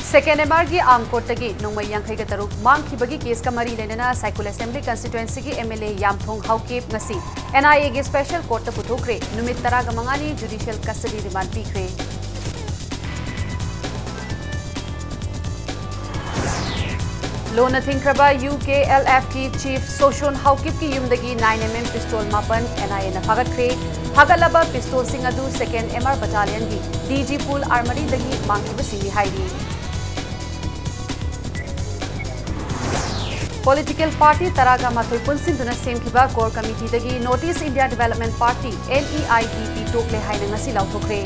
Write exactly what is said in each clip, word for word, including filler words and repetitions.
Second M R ꯒꯤ armed courtꯇꯒꯤ ꯅꯣꯡꯃꯩ ꯌꯥꯡꯈꯩꯒ ꯇꯔꯨꯛ ꯃꯥꯡꯈꯤꯕꯒꯤ caseꯀ ꯃꯔꯤ ꯂꯩꯅꯅ ꯁꯥꯏꯈꯣꯜ Assembly constituencyꯒꯤ M L A ꯌꯥꯝꯊꯣꯡ Haokip ꯉꯁꯤ N I Aꯒꯤ special courtꯇ ꯄꯨꯊꯣꯛꯈ꯭ꯔꯦ꯫ ꯅꯨꯃꯤꯠ ꯇꯔꯥꯒ ꯃꯉꯥꯅꯤ judicial custody remand ꯄꯤꯈ꯭ꯔꯦ꯫ ꯂꯣꯟꯅ ꯊꯤꯡꯈ꯭ꯔꯕ U K L Fꯀꯤ chief ꯁꯣꯁꯣꯟ ꯍꯥꯎꯀꯤꯞꯀꯤ ꯌꯨꯝꯗꯒꯤ nine M M pistol ꯃꯥꯄꯟ N I Aꯅ ꯐꯥꯒꯠꯈ꯭ꯔꯦ꯫ ꯐꯥꯒꯠꯂꯕ pistolꯁꯤꯡ ꯑꯗꯨ Second M R Battalionꯒꯤ D G Pool Armoryꯗꯒꯤ ꯃꯥꯡꯈꯤꯕꯁꯤꯡꯅꯤ ꯍꯥꯏꯔꯤ꯫ Political party ꯇꯔꯥꯒ ꯃꯥꯊꯣꯏ ꯄꯨꯟꯁꯤꯟꯗꯨꯅ ꯁꯦꯝꯈꯤꯕ Core Committeeꯗꯒꯤ North East India Development Party, N E I D P, ꯇꯣꯛꯂꯦ ꯍꯥꯏꯅ ꯉꯁꯤ ꯂꯥꯎꯊꯣꯛꯈ꯭ꯔꯦ꯫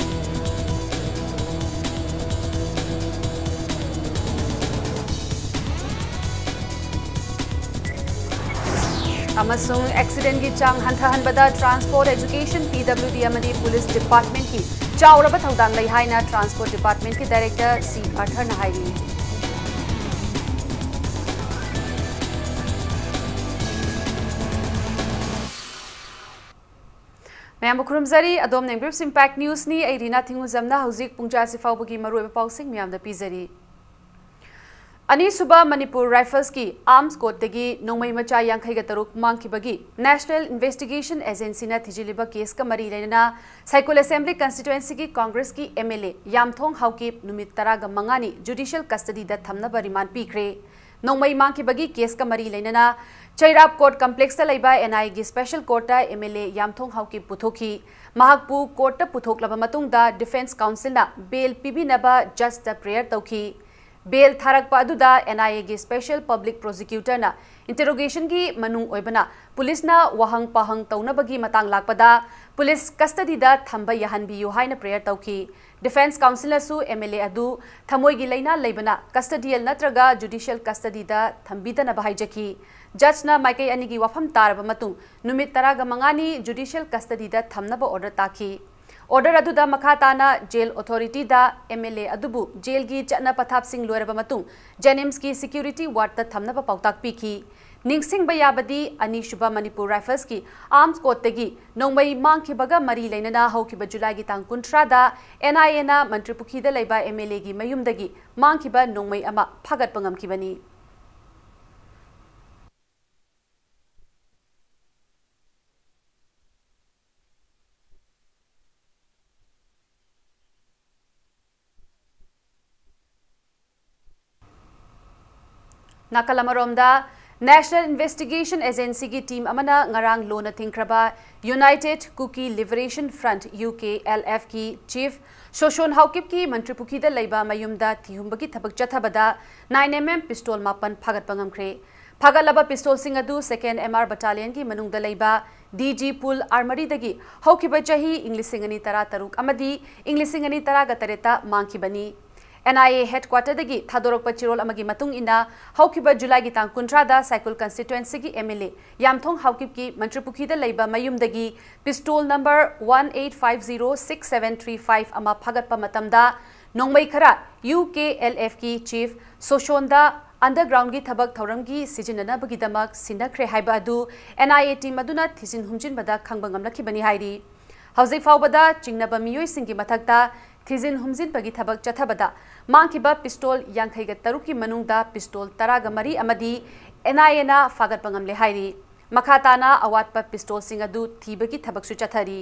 ꯑꯃꯁꯨꯡ accidentꯀꯤ ꯆꯥꯡ ꯍꯟꯊꯍꯟꯕꯗ Transport, Education, P W D ꯑꯃꯗꯤ Police Departmentꯀꯤ ꯆꯥꯎꯔꯕ ꯊꯧꯗꯥꯡ ꯂꯩ ꯍꯥꯏꯅ Transport Departmentꯀꯤ Director C Arthurꯅ ꯍꯥꯏꯔꯤ꯫ ꯃꯌꯥꯝꯕꯨ ꯈꯨꯔꯨꯝꯖꯔꯤ꯫ ꯑꯗꯣꯝꯅ Brief Impact Newsꯅꯤ꯫ ꯑꯩ ꯔꯤꯅꯥ ꯊꯤꯡꯉꯨꯖꯝꯅ ꯍꯧꯖꯤꯛ ꯄꯨꯡ ꯇꯔꯥꯁꯤ ꯐꯥꯎꯕꯒꯤ ꯃꯔꯨꯑꯣꯏꯕ ꯄꯥꯎꯁꯤꯡ ꯃꯌꯥꯝꯗ ꯄꯤꯖꯔꯤ꯫ ꯑꯅꯤꯁꯨꯕ ꯃꯅꯤꯄꯨꯔ Riflesꯀꯤ arms courtꯇꯒꯤ ꯅꯣꯡꯃꯩ ꯃꯆꯥ ꯌꯥꯡꯈꯩꯒ ꯇꯔꯨꯛ ꯃꯥꯡꯈꯤꯕꯒꯤ National Investigation Agencyꯅ ꯊꯤꯖꯤꯜꯂꯤꯕ caseꯀ ꯃꯔꯤ ꯂꯩꯅꯅ ꯁꯥꯏꯈꯣꯜ Assembly constituencyꯒꯤ Congressꯀꯤ M L A ꯌꯥꯝꯊꯣꯡ Haokip ꯅꯨꯃꯤꯠ ꯇꯔꯥꯒ ꯃꯉꯥꯅꯤ judicial custodyꯗ ꯊꯝꯅꯕ remand ꯄꯤꯈ꯭ꯔꯦ꯫ ꯅꯣꯡꯃꯩ ꯃꯥꯡꯈꯤꯕꯒꯤ caseꯀ ꯃꯔꯤ ꯂꯩꯅꯅ ꯆꯩꯔꯥꯞ court complexꯇ ꯂꯩꯕ N I Aꯒꯤ special courtꯇ M L A ꯌꯥꯝꯊꯣꯡ Haokip ꯄꯨꯊꯣꯛꯈꯤ꯫ ꯃꯍꯥꯛꯄꯨ courtꯇ ꯄꯨꯊꯣꯛꯂꯕ ꯃꯇꯨꯡꯗ defence counselꯅ bail ꯄꯤꯕꯤꯅꯕ judgeꯇ prayer ꯇꯧꯈꯤ꯫ Bail ꯊꯥꯔꯛꯄ ꯑꯗꯨꯗ N I Aꯒꯤ special public prosecutorꯅ interrogationꯒꯤ ꯃꯅꯨꯡ ꯑꯣꯏꯕꯅ policeꯅ ꯋꯥꯍꯪ ꯄꯥꯎꯍꯪ ꯇꯧꯅꯕꯒꯤ ꯃꯇꯥꯡ ꯂꯥꯛꯄꯗ police custodyꯗ ꯊꯝꯕ ꯌꯥꯍꯟꯕꯤꯌꯨ ꯍꯥꯏꯅ prayer ꯇꯧꯈꯤ꯫ Defence counselꯅꯁꯨ M L A ꯑꯗꯨ ꯊꯃꯣꯏꯒꯤ ꯂꯥꯏꯅꯥ ꯂꯩꯕꯅ custodial ꯅꯠꯇ꯭ꯔꯒ judicial custodyꯗ ꯊꯝꯕꯤꯗꯅꯕ ꯍꯥꯏꯖꯈꯤ꯫ Judgeꯅ ꯃꯥꯏꯀꯩ ꯑꯅꯤꯒꯤ ꯋꯥꯐꯝ ꯇꯥꯔꯕ ꯃꯇꯨꯡ ꯅꯨꯃꯤꯠ ꯇꯔꯥꯒ ꯃꯉꯥꯅꯤ judicial custodyꯗ ꯊꯝꯅꯕ order ꯇꯥꯈꯤ꯫ Order ꯑꯗꯨꯗ ꯃꯈꯥ ꯇꯥꯅ jail authorityꯗ M L A ꯑꯗꯨꯕꯨ jailꯒꯤ ꯆꯠꯅ ꯄꯊꯥꯞꯁꯤꯡ ꯂꯣꯏꯔꯕ ꯃꯇꯨꯡ JNIMSꯀꯤ security wardꯇ ꯊꯝꯅꯕ ꯄꯥꯎꯇꯥꯛ ꯄꯤꯈꯤ꯫ ꯅꯤꯡꯁꯤꯡꯕ ꯌꯥꯕꯗꯤ, ꯑꯅꯤꯁꯨꯕ ꯃꯅꯤꯄꯨꯔ ꯔꯥꯏꯐꯜꯁꯀꯤ ꯑꯥꯔꯝꯁ ꯀꯣꯔꯠꯇꯒꯤ ꯅꯣꯡꯃꯩ ꯃꯥꯡꯈꯤꯕꯒ ꯃꯔꯤ ꯂꯩꯅꯅ ꯍꯧꯈꯤꯕ ꯖꯨꯂꯥꯏꯒꯤ ꯇꯥꯡ ꯀꯨꯟꯊ꯭ꯔꯥꯗ ꯑꯦꯟ ꯑꯥꯏ ꯑꯦꯅ ꯃꯟꯇ꯭ꯔꯤꯄꯨꯈ꯭ꯔꯤꯗ ꯂꯩꯕ ꯑꯦꯝ ꯑꯦꯜ ꯑꯦꯒꯤ ꯃꯌꯨꯝꯗꯒꯤ ꯃꯥꯡꯈꯤꯕ ꯅꯣꯡꯃꯩ ꯑꯃ ꯐꯥꯒꯠꯄ ꯉꯝꯈꯤꯕꯅꯤ꯫ ꯅꯥꯀꯜ ꯑꯃꯔꯣꯝꯗ, National Investigation Agencyꯒꯤ team ꯑꯃꯅ ꯉꯔꯥꯡ ꯂꯣꯟꯅ ꯊꯤꯡꯈ꯭ꯔꯕ United Kuki Liberation Front, U K L Fꯀꯤ chief ꯁꯣꯁꯣꯟ ꯍꯥꯎꯀꯤꯞꯀꯤ ꯃꯟꯇ꯭ꯔꯤꯄꯨꯈ꯭ꯔꯤꯗ ꯂꯩꯕ ꯃꯌꯨꯝꯗ ꯊꯤꯍꯨꯝꯕꯒꯤ ꯊꯕꯛ ꯆꯠꯊꯕꯗ nine M M pistol ꯃꯥꯄꯟ ꯐꯥꯒꯠꯄ ꯉꯝꯈ꯭ꯔꯦ꯫ ꯐꯥꯒꯠꯂꯕ pistolꯁꯤꯡ ꯑꯗꯨ Second M R Battalionꯒꯤ ꯃꯅꯨꯡꯗ ꯂꯩꯕ D G Pool Armoryꯗꯒꯤ ꯍꯧꯈꯤꯕ ꯆꯍꯤ ꯏꯪ ꯂꯤꯁꯤꯡ ꯑꯅꯤ ꯇꯔꯥꯇꯔꯨꯛ ꯑꯃꯗꯤ ꯏꯪ ꯂꯤꯁꯤꯡ ꯑꯅꯤ ꯇꯔꯥꯒ ꯇꯔꯦꯠꯇ ꯃꯥꯡꯈꯤꯕꯅꯤ꯫ N I A headquarterꯗꯒꯤ ꯊꯥꯗꯣꯔꯛꯄ ꯆꯦꯔꯣꯜ ꯑꯃꯒꯤ ꯃꯇꯨꯡ ꯏꯟꯅ, ꯍꯧꯈꯤꯕ ꯖꯨꯂꯥꯏꯒꯤ ꯇꯥꯡ ꯀꯨꯟꯊ꯭ꯔꯥꯗ ꯁꯥꯏꯀꯨꯜ constituencyꯒꯤ M L A ꯌꯥꯝꯊꯣꯡ ꯍꯥꯎꯀꯤꯞꯀꯤ ꯃꯟꯇ꯭ꯔꯤꯄꯨꯈ꯭ꯔꯤꯗ ꯂꯩꯕ ꯃꯌꯨꯝꯗꯒꯤ pistol number one eight five zero six seven three five ꯑꯃ ꯐꯥꯒꯠꯄ ꯃꯇꯝꯗ, ꯅꯣꯡꯃꯩ ꯈꯔ U K L Fꯀꯤ chief ꯁꯣꯁꯣꯟꯗ undergroundꯒꯤ ꯊꯕꯛ ꯊꯧꯔꯝꯒꯤ ꯁꯤꯖꯤꯟꯅꯅꯕꯒꯤꯗꯃꯛ ꯁꯤꯟꯅꯈ꯭ꯔꯦ ꯍꯥꯏꯕ ꯑꯗꯨ N I A team ꯑꯗꯨꯅ ꯊꯤꯖꯤꯟ ꯍꯨꯝꯖꯤꯟꯕꯗ ꯈꯪꯕ ꯉꯝꯂꯛꯈꯤꯕꯅꯤ ꯍꯥꯏꯔꯤ꯫ ꯍꯧꯖꯤꯛ ꯐꯥꯎꯕꯗ ꯆꯤꯡꯅꯕ ꯃꯤꯑꯣꯏꯁꯤꯡꯒꯤ ꯃꯊꯛꯇ ꯊꯤꯖꯤꯟ ꯍꯨꯝꯖꯤꯟꯕꯒꯤ ꯊꯕꯛ ꯆꯠꯊꯕꯗ ꯃꯥꯡꯈꯤꯕ pistol ꯌꯥꯡꯈꯩꯒ ꯇꯔꯨꯛꯀꯤ ꯃꯅꯨꯡꯗ pistol ꯇꯔꯥꯒ ꯃꯔꯤ ꯑꯃꯗꯤ N I Aꯅ ꯐꯥꯒꯠꯄ ꯉꯝꯂꯦ ꯍꯥꯏꯔꯤ꯫ ꯃꯈꯥ ꯇꯥꯅ ꯑꯋꯥꯠꯄ pistolꯁꯤꯡ ꯑꯗꯨ ꯊꯤꯕꯒꯤ ꯊꯕꯛꯁꯨ ꯆꯠꯊꯔꯤ꯫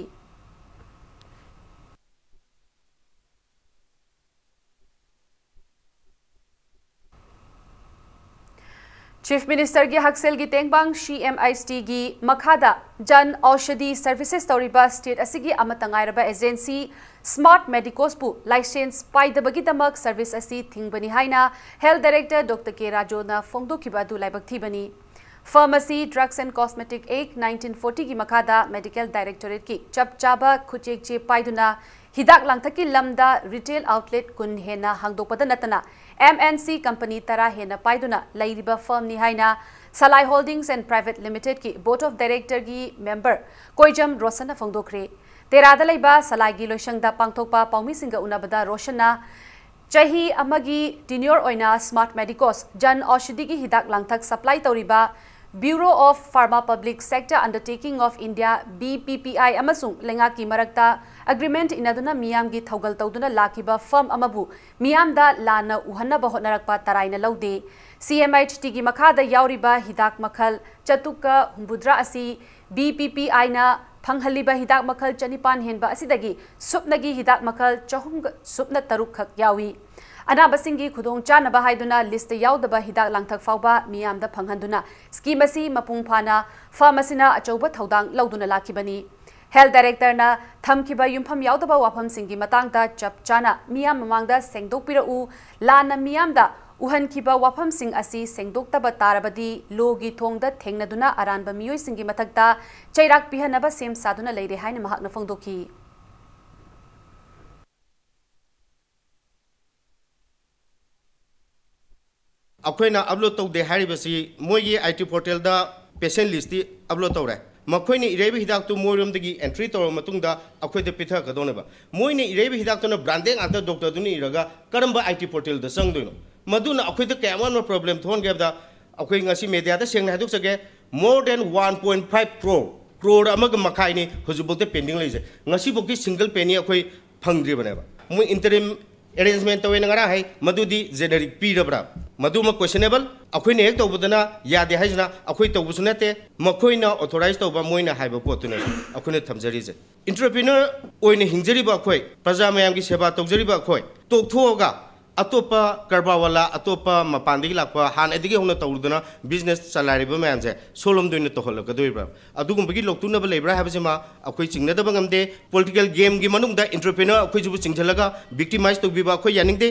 Chief Ministerꯒꯤ ꯍꯛꯁꯦꯜꯒꯤ ꯇꯦꯡꯕꯥꯡ C M H Tꯒꯤ ꯃꯈꯥꯗ ꯖꯟ ꯑꯧꯁꯥꯙꯤ services ꯇꯧꯔꯤꯕ state ꯑꯁꯤꯒꯤ ꯑꯃꯠꯇ ꯉꯥꯏꯔꯕ agency Smart Medicosꯄꯨ license ꯄꯥꯏꯗꯕꯒꯤꯗꯃꯛ service ꯑꯁꯤ ꯊꯤꯡꯕꯅꯤ ꯍꯥꯏꯅ Health Director Doctor K Rajoꯅ ꯐꯣꯡꯗꯣꯛꯈꯤꯕ ꯑꯗꯨ ꯂꯥꯏꯕꯛ ꯊꯤꯕꯅꯤ꯫ Pharmacy, Drugs and Cosmetic Act nineteen fortyꯒꯤ ꯃꯈꯥꯗ Medical Directorateꯀꯤ ꯆꯞ ꯆꯥꯕ ꯈꯨꯠꯌꯦꯛ ꯆꯦ ꯄꯥꯏꯗꯨꯅ ꯍꯤꯗꯥꯛ ꯂꯥꯡꯊꯛꯀꯤ ꯂꯝꯗ retail outlet ꯀꯨꯟ ꯍꯦꯟꯅ ꯍꯥꯡꯗꯣꯛꯄꯗ ꯅꯠꯇꯅ M N C company ꯇꯔꯥ ꯍꯦꯟꯅ ꯄꯥꯏꯗꯨꯅ ꯂꯩꯔꯤꯕ firmꯅꯤ ꯍꯥꯏꯅ Salai Holdings and Private Limitedꯀꯤ Board of Directorꯒꯤ member ꯀꯣꯏꯖꯝ ꯔꯣꯁꯟꯅ ꯐꯣꯡꯗꯣꯛꯈ꯭ꯔꯦ꯫ ꯇꯦꯔꯥꯗ ꯂꯩꯕ ꯁꯂꯥꯏꯒꯤ ꯂꯣꯏꯁꯪꯗ ꯄꯥꯡꯊꯣꯛꯄ ꯄꯥꯎꯃꯤꯁꯤꯡꯒ ꯎꯅꯕꯗ ꯔꯣꯁꯟꯅ ꯆꯍꯤ ꯑꯃꯒꯤ tenure ꯑꯣꯏꯅ Smart Medicos ꯖꯟ ꯑꯧꯁꯥꯙꯤꯒꯤ ꯍꯤꯗꯥꯛ ꯂꯥꯡꯊꯛ supply ꯇꯧꯔꯤꯕ Bureau of Pharma Public Sector Undertaking of India, B P P I, ꯑꯃꯁꯨꯡ ꯂꯩꯉꯥꯛꯀꯤ ꯃꯔꯛꯇ agreement ꯏꯟꯅꯗꯨꯅ ꯃꯤꯌꯥꯝꯒꯤ ꯊꯧꯒꯜ ꯇꯧꯗꯨꯅ ꯂꯥꯛꯈꯤꯕ firm ꯑꯃꯕꯨ ꯃꯤꯌꯥꯝꯗ ꯂꯥꯟꯅ ꯎꯍꯟꯅꯕ ꯍꯣꯠꯅꯔꯛꯄ ꯇꯔꯥꯏꯅ ꯂꯧꯗꯦ꯫ C M H T ꯒꯤ ꯃꯈꯥꯗ ꯌꯥꯎꯔꯤꯕ ꯍꯤꯗꯥꯛ ꯃꯈꯜ ꯆꯥꯇꯨꯛꯀ ꯍꯨꯝꯐꯨꯇꯔꯥ ꯑꯁꯤ B P P I ꯅ ꯐꯪꯍꯜꯂꯤꯕ ꯍꯤꯗꯥꯛ ꯃꯈꯜ ꯆꯅꯤꯄꯥꯟ ꯍꯦꯟꯕ ꯑꯁꯤꯗꯒꯤ ꯁꯨꯞꯅꯒꯤ ꯍꯤꯗꯥꯛ ꯃꯈꯜ ꯆꯍꯨꯝ ꯁꯨꯞꯅ ꯇꯔꯨꯛ ꯈꯛ ꯌꯥꯎꯏ꯫ ꯑꯅꯥꯕꯁꯤꯡꯒꯤ ꯈꯨꯗꯣꯡꯆꯥꯅꯕ ꯍꯥꯏꯗꯨꯅ list ꯇ ꯌꯥꯎꯗꯕ ꯍꯤꯗꯥꯛ ꯂꯥꯡꯊꯛ ꯐꯥꯎꯕ ꯃꯤꯌꯥꯝꯗ ꯐꯪꯍꯟꯗꯨꯅ scheme ꯑꯁꯤ ꯃꯄꯨꯡ ꯐꯥꯅ firm ꯑꯁꯤꯅ ꯑꯆꯧꯕ ꯊꯧꯗꯥꯡ ꯂꯧꯗꯨꯅ ꯂꯥꯛꯈꯤꯕꯅꯤ꯫ Health Director ꯅ ꯊꯝꯈꯤꯕ ꯌꯨꯝꯐꯝ ꯌꯥꯎꯗꯕ ꯋꯥꯐꯝꯁꯤꯡꯒꯤ ꯃꯇꯥꯡꯗ ꯆꯞ ꯆꯥꯅ ꯃꯤꯌꯥꯝ ꯃꯃꯥꯡꯗ ꯁꯦꯡꯗꯣꯛꯄꯤꯔꯛꯎ, ꯂꯥꯟꯅ ꯃꯤꯌꯥꯝꯗ ꯎꯍꯟꯈꯤꯕ ꯋꯥꯐꯝꯁꯤꯡ ꯑꯁꯤ ꯁꯦꯡꯗꯣꯛꯇꯕ ꯇꯥꯔꯕꯗꯤ law ꯒꯤ ꯊꯣꯡꯗ ꯊꯦꯡꯅꯗꯨꯅ ꯑꯔꯥꯟꯕ ꯃꯤꯑꯣꯏꯁꯤꯡꯒꯤ ꯃꯊꯛꯇ ꯆꯩꯔꯥꯛ ꯄꯤꯍꯟꯅꯕ ꯁꯦꯝ ꯁꯥꯗꯨꯅ ꯂꯩꯔꯦ ꯍꯥꯏꯅ ꯃꯍꯥꯛꯅ ꯐꯣꯡꯗꯣꯛꯈꯤ꯫ ꯑꯩꯈꯣꯏꯅ upload ꯇꯧꯗꯦ ꯍꯥꯏꯔꯤꯕꯁꯤ ꯃꯣꯏꯒꯤ I T portal the patient list T upload ꯇꯧꯔꯦ꯫ ꯃꯈꯣꯏꯅ ꯏꯔꯛꯏꯕ ꯍꯤꯗꯥꯛꯇꯨ ꯃꯣꯏꯔꯣꯝꯗꯒꯤ entry ꯇꯧꯔꯕ ꯃꯇꯨꯡꯗ ꯑꯩꯈꯣꯏꯗ ꯄꯤꯊꯔꯛꯀꯗꯧꯅꯦꯕ꯫ ꯃꯣꯏꯅ ꯏꯔꯛꯏꯕ ꯍꯤꯗꯥꯛꯇꯨꯅ branded ꯉꯥꯛꯇ doctor ꯗꯨꯅ ꯏꯔꯒ ꯀꯔꯝꯕ I T portal ꯗ ꯆꯪꯗꯣꯏꯅꯣ? ꯃꯗꯨꯅ ꯑꯩꯈꯣꯏꯗ ꯀꯌꯥꯝ ꯋꯥꯅ problem ꯊꯣꯛꯍꯟꯒꯦ ꯍꯥꯏꯕꯗ, ꯑꯩꯈꯣꯏ ꯉꯁꯤ media ꯗ ꯁꯦꯡꯅ ꯍꯥꯏꯗꯣꯛꯆꯒꯦ, more than one point five crore, crore ꯑꯃꯒ ꯃꯈꯥꯏꯅꯤ ꯍꯧꯖꯤꯛꯐꯥꯎꯗ pending ꯂꯩꯖꯩ꯫ ꯉꯁꯤꯐꯥꯎꯗꯤ single penny ꯑꯩꯈꯣꯏ ꯐꯪꯗ꯭ꯔꯤꯕꯅꯦꯕ꯫ ꯃꯣꯏ interim arrangement ꯇꯧꯋꯦꯅ ꯉꯔꯥꯡ ꯍꯥꯏ, ꯃꯗꯨꯗꯤ generic ꯄꯤꯔꯕ꯭ꯔꯥ? ꯃꯗꯨꯃ questionable꯫ ꯑꯩꯈꯣꯏꯅ ꯍꯦꯛ ꯇꯧꯕꯗꯅ ꯌꯥꯗꯦ ꯍꯥꯏꯁꯤꯅ ꯑꯩꯈꯣꯏ ꯇꯧꯕꯁꯨ ꯅꯠꯇꯦ, ꯃꯈꯣꯏꯅ authorize ꯇꯧꯕ ꯃꯣꯏꯅ ꯍꯥꯏꯕ ꯄꯣꯠꯇꯨꯅꯦꯕ ꯑꯩꯈꯣꯏꯅ ꯊꯝꯖꯔꯤꯁꯦ꯫ Entrepreneur ꯑꯣꯏꯅ ꯍꯤꯡꯖꯔꯤꯕ ꯑꯩꯈꯣꯏ, ꯄ꯭ꯔꯖꯥ ꯃꯌꯥꯝꯒꯤ ꯁꯦꯕꯥ ꯇꯧꯖꯔꯤꯕ ꯑꯩꯈꯣꯏ ꯇꯣꯛꯊꯣꯛꯑꯒ ꯑꯇꯣꯞꯄ ꯀꯔꯕꯥꯔ ꯋꯥꯂꯥ, ꯑꯇꯣꯞꯄ ꯃꯄꯥꯟꯗꯒꯤ ꯂꯥꯛꯄ, ꯍꯥꯟꯅꯗꯒꯤ ꯍꯧꯅ ꯇꯧꯔꯨꯗꯅ business ꯆꯂꯥꯏꯔꯤꯕ ꯃꯌꯥꯝꯁꯦ ꯁꯣꯝꯂꯣꯝꯗ ꯑꯣꯏꯅ ꯇꯧꯍꯜꯂꯛꯀꯗꯣꯔꯤꯕ꯭ꯔꯥ? ꯑꯗꯨꯒꯨꯝꯕꯒꯤ ꯂꯧꯇꯨꯅꯕ ꯂꯩꯕ꯭ꯔꯥ ꯍꯥꯏꯕꯁꯤꯃ ꯑꯩꯈꯣꯏ ꯆꯤꯡꯅꯗꯕ ꯉꯝꯗꯦ꯫ Political game ꯒꯤ ꯃꯅꯨꯡꯗ entrepreneur ꯑꯩꯈꯣꯏꯁꯤꯕꯨ ꯆꯤꯡꯁꯤꯜꯂꯒ victimize ꯇꯧꯕꯤꯕ ꯑꯩꯈꯣꯏ ꯌꯥꯅꯤꯡꯗꯦ꯫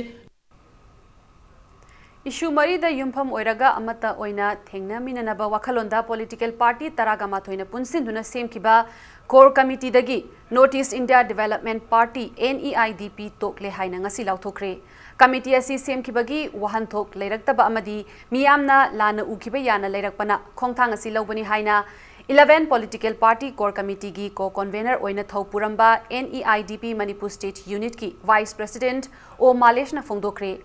Issue ꯃꯔꯤꯗ ꯌꯨꯝꯐꯝ ꯑꯣꯏꯔꯒ ꯑꯃꯠꯇ ꯑꯣꯏꯅ ꯊꯦꯡꯅꯃꯤꯟꯅꯅꯕ ꯋꯥꯈꯜꯂꯣꯟꯗ political party ꯇꯔꯥꯒ ꯃꯥꯊꯣꯏꯅ ꯄꯨꯟꯁꯤꯟꯗꯨꯅ ꯁꯦꯝꯈꯤꯕ Core Committee ꯗꯒꯤ North East India Development Party, N E I D P, ꯇꯣꯛꯂꯦ ꯍꯥꯏꯅ ꯉꯁꯤ ꯂꯥꯎꯊꯣꯛꯈ꯭ꯔꯦ꯫ Committee ꯑꯁꯤ ꯁꯦꯝꯈꯤꯕꯒꯤ ꯋꯥꯍꯟꯊꯣꯛ ꯂꯩꯔꯛꯇꯕ ꯑꯃꯗꯤ ꯃꯤꯌꯥꯝꯅ ꯂꯥꯟꯅ ꯎꯈꯤꯕ ꯌꯥꯅ ꯂꯩꯔꯛꯄꯅ ꯈꯣꯡꯊꯥꯡ ꯑꯁꯤ ꯂꯧꯕꯅꯤ ꯍꯥꯏꯅ Eleven Political Party Core Committee ꯒꯤ Co-Convenor ꯑꯣꯏꯅ ꯊꯧ ꯄꯨꯔꯝꯕ N E I D P Manipur State Unit ꯀꯤ Vice President O ꯃꯥꯂꯦꯁꯅ ꯐꯣꯡꯗꯣꯛꯈ꯭ꯔꯦ꯫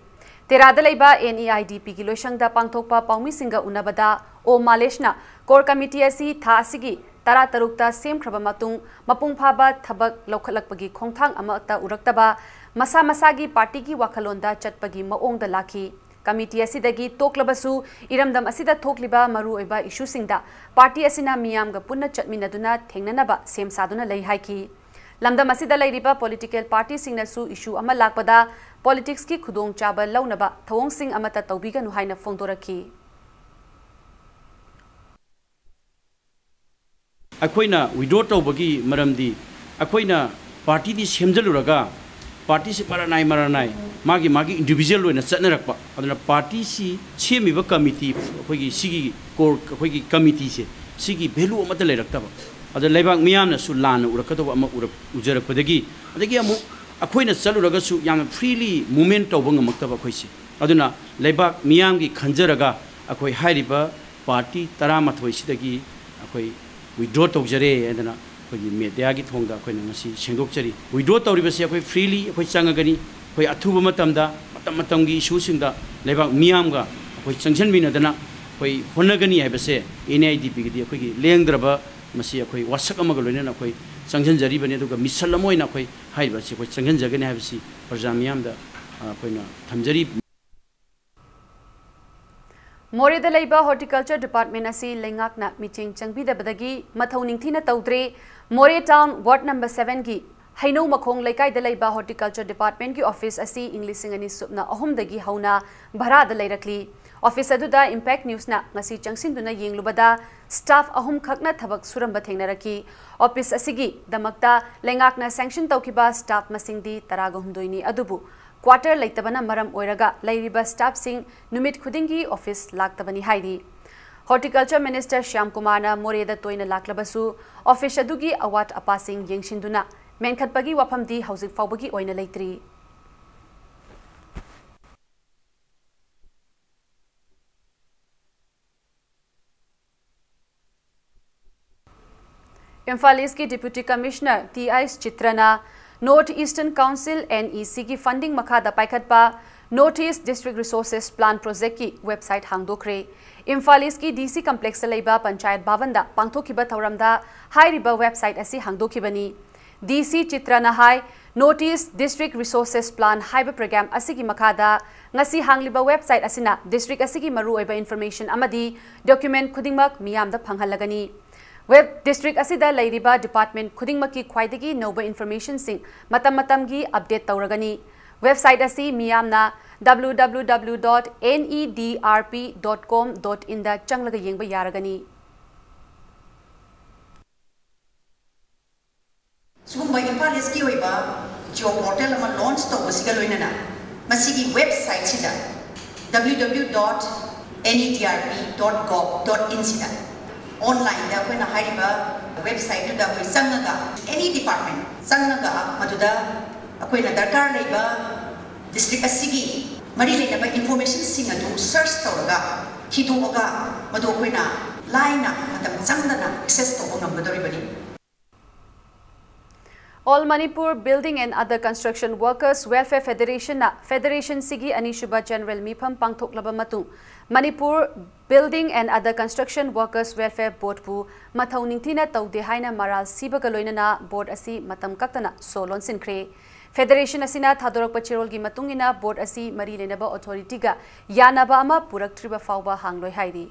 ꯇꯦꯔꯥꯗ ꯂꯩꯕ NEIDPꯒꯤ ꯂꯣꯏꯁꯪꯗ ꯄꯥꯡꯊꯣꯛꯄ ꯄꯥꯎꯃꯤꯁꯤꯡꯒ ꯎꯅꯕꯗ ꯑꯣ ꯃꯥꯂꯦꯁꯅ ꯀꯣꯔ ꯀꯃꯤꯇꯤ ꯑꯁꯤ ꯊꯥ ꯑꯁꯤꯒꯤ ꯇꯔꯥꯇꯔꯨꯛꯇ ꯁꯦꯝꯈ꯭ꯔꯕ ꯃꯇꯨꯡ, ꯃꯄꯨꯡ ꯐꯥꯕ ꯊꯕꯛ ꯂꯧꯈꯠꯂꯛꯄꯒꯤ ꯈꯣꯡꯊꯥꯡ ꯑꯃꯠꯇ ꯎꯔꯛꯇꯕ, ꯃꯁꯥ ꯃꯁꯥꯒꯤ ꯄꯥꯔꯇꯤꯒꯤ ꯋꯥꯈꯜꯂꯣꯟꯗ ꯆꯠꯄꯒꯤ ꯃꯑꯣꯡꯗ ꯂꯥꯛꯈꯤ꯫ ꯀꯃꯤꯇꯤ ꯑꯁꯤꯗꯒꯤ ꯇꯣꯛꯂꯕꯁꯨ, ꯏꯔꯝꯗꯝ ꯑꯁꯤꯗ ꯊꯣꯛꯂꯤꯕ ꯃꯔꯨꯑꯣꯏꯕ ꯏꯁꯨꯁꯤꯡꯗ ꯄꯥꯔꯇꯤ ꯑꯁꯤꯅ ꯃꯤꯌꯥꯝꯒ ꯄꯨꯟꯅ ꯆꯠꯃꯤꯟꯅꯗꯨꯅ ꯊꯦꯡꯅꯅꯕ ꯁꯦꯝ ꯁꯥꯗꯨꯅ ꯂꯩ ꯍꯥꯏꯈꯤ꯫ ꯂꯝꯗꯝ ꯑꯁꯤꯗ ꯂꯩꯔꯤꯕ ꯄꯣꯂꯤꯇꯤꯀꯦꯜ ꯄꯥꯔꯇꯤꯁꯤꯡꯅꯁꯨ ꯏꯁꯨ ꯑꯃ ꯂꯥꯛꯄꯗ ꯄꯣꯂꯤꯇꯤꯛꯁꯀꯤ ꯈꯨꯗꯣꯡꯆꯥꯕ ꯂꯧꯅꯕ ꯊꯧꯑꯣꯡꯁꯤꯡ ꯑꯃꯠꯇ ꯇꯧꯕꯤꯒꯅꯨ ꯍꯥꯏꯅ ꯐꯣꯡꯗꯣꯔꯛꯈꯤ꯫ ꯑꯩꯈꯣꯏꯅ ꯋꯤꯗ꯭ꯔꯣ ꯇꯧꯕꯒꯤ ꯃꯔꯝꯗꯤ, ꯑꯩꯈꯣꯏꯅ ꯄꯥꯔꯇꯤꯗꯤ ꯁꯦꯝꯖꯤꯜꯂꯨꯔꯒ, ꯄꯥꯔꯇꯤꯁꯤ ꯃꯔꯥ ꯅꯥꯏ ꯃꯔꯥ ꯅꯥꯏ, ꯃꯥꯒꯤ ꯃꯥꯒꯤ ꯏꯟꯗꯤꯕꯤꯖꯨꯋꯦꯜ ꯑꯣꯏꯅ ꯆꯠꯅꯔꯛꯄ꯫ ꯑꯗꯨꯅ ꯄꯥꯔꯇꯤꯁꯤ ꯁꯦꯝꯃꯤꯕ ꯀꯃꯤꯇꯤ, ꯑꯩꯈꯣꯏꯒꯤ ꯁꯤꯒꯤ ꯀꯣꯔ, ꯑꯩꯈꯣꯏꯒꯤ ꯀꯃꯤꯇꯤꯁꯦ, ꯁꯤꯒꯤ ꯚꯦꯂꯨ ꯑꯃꯠꯇ ꯂꯩꯔꯛꯇꯕ꯫ ꯑꯗ ꯂꯩꯕꯥꯛ ꯃꯤꯌꯥꯝꯅꯁꯨ ꯂꯥꯟꯅ ꯎꯔꯛꯀꯗꯧꯕ ꯑꯃ ꯎꯔꯛ-, ꯎꯖꯔꯛꯄꯗꯒꯤ, ꯑꯗꯒꯤ ꯑꯃꯨꯛ ꯑꯩꯈꯣꯏꯅ ꯆꯠꯂꯨꯔꯒꯁꯨ ꯌꯥꯝꯅ ꯐ꯭ꯔꯤꯂꯤ ꯃꯨꯚꯃꯦꯟ ꯇꯧꯕ ꯉꯝꯃꯛꯇꯕ ꯑꯩꯈꯣꯏꯁꯦ꯫ ꯑꯗꯨꯅ ꯂꯩꯕꯥꯛ ꯃꯤꯌꯥꯝꯒꯤ ꯈꯟꯖꯔꯒ ꯑꯩꯈꯣꯏ ꯍꯥꯏꯔꯤꯕ ꯄꯥꯔꯇꯤ ꯇꯔꯥꯃꯥꯊꯣꯏꯁꯤꯗꯒꯤ ꯑꯩꯈꯣꯏ ꯋꯤꯗ꯭ꯔꯣ ꯇꯧꯖꯔꯦ ꯍꯥꯏꯗꯅ ꯑꯩꯈꯣꯏꯒꯤ ꯃꯦꯗꯤꯌꯥꯒꯤ ꯊꯣꯡꯗ ꯑꯩꯈꯣꯏꯅ ꯉꯁꯤ ꯁꯦꯡꯗꯣꯛꯆꯔꯤ꯫ ꯋꯤꯗ꯭ꯔꯣ ꯇꯧꯔꯤꯕꯁꯦ ꯑꯩꯈꯣꯏ ꯐ꯭ꯔꯤꯂꯤ ꯑꯩꯈꯣꯏ ꯆꯪꯉꯒꯅꯤ꯫ ꯑꯩꯈꯣꯏ ꯑꯊꯨꯕ ꯃꯇꯝꯗ, ꯃꯇꯝ ꯃꯇꯝꯒꯤ ꯏꯁꯨꯁꯤꯡꯗ ꯂꯩꯕꯥꯛ ꯃꯤꯌꯥꯝꯒ ꯑꯩꯈꯣꯏ ꯆꯪꯁꯤꯟꯃꯤꯟꯅꯗꯅ ꯑꯩꯈꯣꯏ ꯍꯣꯠꯅꯒꯅꯤ ꯍꯥꯏꯕꯁꯦ NEIDPꯒꯤꯗꯤ ꯑꯩꯈꯣꯏꯒꯤ ꯂꯦꯡꯗ꯭ꯔꯕ, ꯃꯁꯤ ꯑꯩꯈꯣꯏ ꯋꯥꯁꯛ ꯑꯃꯒ ꯂꯣꯏꯅꯅ ꯑꯩꯈꯣꯏ ꯆꯪꯁꯤꯟꯖꯔꯤꯕꯅꯤ꯫ ꯑꯗꯨꯒ ꯃꯤꯁꯟ ꯑꯃ ꯑꯣꯏꯅ ꯑꯩꯈꯣꯏ ꯍꯥꯏꯔꯤꯕ ꯑꯁꯤ ꯑꯩꯈꯣꯏ ꯆꯪꯁꯤꯟꯖꯒꯅꯤ ꯍꯥꯏꯕꯁꯤ ꯄ꯭ꯔꯖꯥ ꯃꯤꯌꯥꯝꯗ, ꯑ, ꯑꯩꯈꯣꯏꯅ ꯊꯝꯖꯔꯤ꯫ ꯃꯣꯔꯦꯗ ꯂꯩꯕ ꯍꯣꯔꯇꯤꯀꯜꯆꯔ ꯗꯤꯄꯥꯔꯠꯃꯦꯟ ꯑꯁꯤ ꯂꯩꯉꯥꯛꯅ ꯃꯤꯠꯌꯦꯡ ꯆꯪꯕꯤꯗꯕꯗꯒꯤ ꯃꯊꯧ ꯅꯤꯡꯊꯤꯅ ꯇꯧꯗ꯭ꯔꯦ꯫ ꯃꯣꯔꯦ ꯇꯥꯎꯟ ꯋꯥꯔꯗ ꯅꯝꯕꯔ ꯁꯚꯦꯟꯒꯤ ꯍꯩꯅꯧ ꯃꯈꯣꯡ ꯂꯩꯀꯥꯏꯗ ꯂꯩꯕ ꯍꯣꯔꯇꯤꯀꯜꯆꯔ ꯗꯤꯄꯥꯔꯠꯃꯦꯟꯒꯤ ꯑꯣꯐꯤꯁ ꯑꯁꯤ ꯏꯪ ꯂꯤꯁꯤꯡ ꯑꯅꯤ ꯁꯨꯞꯅ ꯑꯍꯨꯝꯗꯒꯤ ꯍꯧꯅ ꯚꯔꯥꯗ ꯂꯩꯔꯛꯂꯤ꯫ ꯑꯣꯐꯤꯁ ꯑꯗꯨꯗ ꯏꯝꯄꯦꯛ ꯅ꯭ꯌꯨꯁꯅ ꯉꯁꯤ ꯆꯪꯁꯤꯟꯗꯨꯅ ꯌꯦꯡꯂꯨꯕꯗ ꯁ꯭ꯇꯥꯐ ꯑꯍꯨꯝ ꯈꯛꯅ ꯊꯕꯛ ꯁꯨꯔꯝꯕ ꯊꯦꯡꯅꯔꯛꯈꯤ꯫ ꯑꯣꯐꯤꯁ ꯑꯁꯤꯒꯤꯗꯃꯛꯇ ꯂꯩꯉꯥꯛꯅ ꯁꯦꯡꯁꯟ ꯇꯧꯈꯤꯕ ꯁ꯭ꯇꯥꯐ ꯃꯁꯤꯡꯗꯤ ꯇꯔꯥꯒ ꯍꯨꯝꯗꯣꯏꯅꯤ, ꯑꯗꯨꯕꯨ ꯀ꯭ꯋꯥꯇꯔ ꯂꯩꯇꯕꯅ ꯃꯔꯝ ꯑꯣꯏꯔꯒ ꯂꯩꯔꯤꯕ ꯁ꯭ꯇꯥꯐꯁꯤꯡ ꯅꯨꯃꯤꯠ ꯈꯨꯗꯤꯡꯒꯤ ꯑꯣꯐꯤꯁ ꯂꯥꯛꯇꯕꯅꯤ ꯍꯥꯏꯔꯤ꯫ ꯍꯣꯔꯇꯤꯀꯜꯆꯔ ꯃꯤꯅꯤꯁꯇꯔ ꯁ꯭ꯌꯥꯝ ꯀꯨꯃꯥꯔꯅ ꯃꯣꯔꯦꯗ ꯇꯣꯏꯅ ꯂꯥꯛꯂꯕꯁꯨ, ꯑꯣꯐꯤꯁ ꯑꯗꯨꯒꯤ ꯑꯋꯥꯠ ꯑꯄꯥꯁꯤꯡ ꯌꯦꯡꯁꯤꯟꯗꯨꯅ ꯃꯦꯟꯈꯠꯄꯒꯤ ꯋꯥꯐꯝꯗꯤ ꯍꯧꯖꯤꯛ ꯐꯥꯎꯕꯒꯤ ꯑꯣꯏꯅ ꯂꯩꯇ꯭ꯔꯤ꯫ ꯏꯝꯐꯥꯜ ꯏꯁꯀꯤ ꯗꯤꯄ꯭ꯌꯨꯇꯤ ꯀꯃꯤꯁꯅꯔ ꯇꯤ ꯑꯥꯏ ꯆꯤꯇ꯭ꯔꯅ North Eastern Council, NECꯒꯤ ꯐꯟꯗꯤꯡ ꯃꯈꯥꯗ ꯄꯥꯏꯈꯠꯄ North East District Resources Plan Project ꯀꯤ website ꯍꯥꯡꯗꯣꯛꯈ꯭ꯔꯦ꯫ ꯏꯝꯐꯥꯜ ꯏꯁꯀꯤ D C complex ꯇ ꯂꯩꯕ ꯄꯟꯆꯥꯌꯠ ꯚꯕꯟꯗ ꯄꯥꯡꯊꯣꯛꯈꯤꯕ ꯊꯧꯔꯝꯗ ꯍꯥꯏꯔꯤꯕ website ꯑꯁꯤ ꯍꯥꯡꯗꯣꯛꯈꯤꯕꯅꯤ꯫ D C ꯆꯤꯇ꯭ꯔꯅ ꯍꯥꯏ, North East District Resources Plan ꯍꯥꯏꯕ program ꯑꯁꯤꯒꯤ ꯃꯈꯥꯗ ꯉꯁꯤ ꯍꯥꯡꯂꯤꯕ website ꯑꯁꯤꯅ district ꯑꯁꯤꯒꯤ ꯃꯔꯨꯑꯣꯏꯕ information ꯑꯃꯗꯤ document ꯈꯨꯗꯤꯡꯃꯛ ꯃꯤꯌꯥꯝꯗ ꯐꯪꯍꯜꯂꯒꯅꯤ꯫ Web district ꯑꯁꯤꯗ ꯂꯩꯔꯤꯕ department ꯈꯨꯗꯤꯡꯃꯛꯀꯤ ꯈ꯭ꯋꯥꯏꯗꯒꯤ ꯅꯧꯕ information ꯁꯤꯡ ꯃꯇꯝ ꯃꯇꯝꯒꯤ update ꯇꯧꯔꯒꯅꯤ꯫ Website ꯑꯁꯤ ꯃꯤꯌꯥꯝꯅ W W W dot N E D R P dot com dot in ꯗ ꯆꯪꯂꯒ ꯌꯦꯡꯕ ꯌꯥꯔꯒꯅꯤ꯫ ꯁꯤꯒꯨꯝꯕ ꯏꯝꯐꯥꯜ ꯏꯁꯀꯤ ꯑꯣꯏꯕ geo portal ꯑꯃ launch ꯇꯧꯕꯁꯤꯒ ꯂꯣꯏꯅꯅ ꯃꯁꯤꯒꯤ website ꯁꯤꯗ W W W dot N E D R P dot gov dot in ꯁꯤꯗ online ꯗ ꯑꯩꯈꯣꯏꯅ ꯍꯥꯏꯔꯤꯕ website ꯇꯨꯗ ꯑꯩꯈꯣꯏ ꯆꯪꯉꯒ any department ꯆꯪꯉꯒ ꯃꯗꯨꯗ ꯑꯩꯈꯣꯏꯅ ꯗꯔꯀꯥꯔ ꯂꯩꯕ district ꯑꯁꯤꯒꯤ ꯃꯔꯤ ꯂꯩꯅꯕ information ꯁꯤꯡ ꯑꯗꯨ search ꯇꯧꯔꯒ ꯊꯤꯗꯣꯛꯑꯒ ꯃꯗꯨ ꯑꯩꯈꯣꯏꯅ ꯂꯥꯏꯅ ꯃꯇꯝ ꯆꯪꯗꯅ access ꯇꯧꯕ ꯉꯝꯒꯗꯧꯔꯤꯕꯅꯤ꯫ All Manipur Building and Other Construction Workers Welfare Federation ꯅ federation ꯁꯤꯒꯤ ꯑꯅꯤꯁꯨꯕ general ꯃꯤꯐꯝ ꯄꯥꯡꯊꯣꯛꯂꯕ ꯃꯇꯨꯡ, Manipur Building and Other Construction Workers Welfare Board ꯄꯨ ꯃꯊꯧ ꯅꯤꯡꯊꯤꯅ ꯇꯧꯗꯦ ꯍꯥꯏꯅ ꯃꯔꯥꯜ ꯁꯤꯕꯒ ꯂꯣꯏꯅꯅ board ꯑꯁꯤ ꯃꯇꯝ ꯀꯛꯇꯅ ꯁꯣ ꯂꯣꯟꯁꯤꯟꯈ꯭ꯔꯦ꯫ Federation ꯑꯁꯤꯅ ꯊꯥꯗꯣꯔꯛꯄ ꯆꯦꯔꯣꯜꯒꯤ ꯃꯇꯨꯡ ꯏꯟꯅ board ꯑꯁꯤ ꯃꯔꯤ ꯂꯩꯅꯕ authority ꯒ ꯌꯥꯅꯕ ꯑꯃ ꯄꯨꯔꯛꯇ꯭ꯔꯤꯕ ꯐꯥꯎꯕ ꯍꯥꯡꯂꯣꯏ ꯍꯥꯏꯔꯤ꯫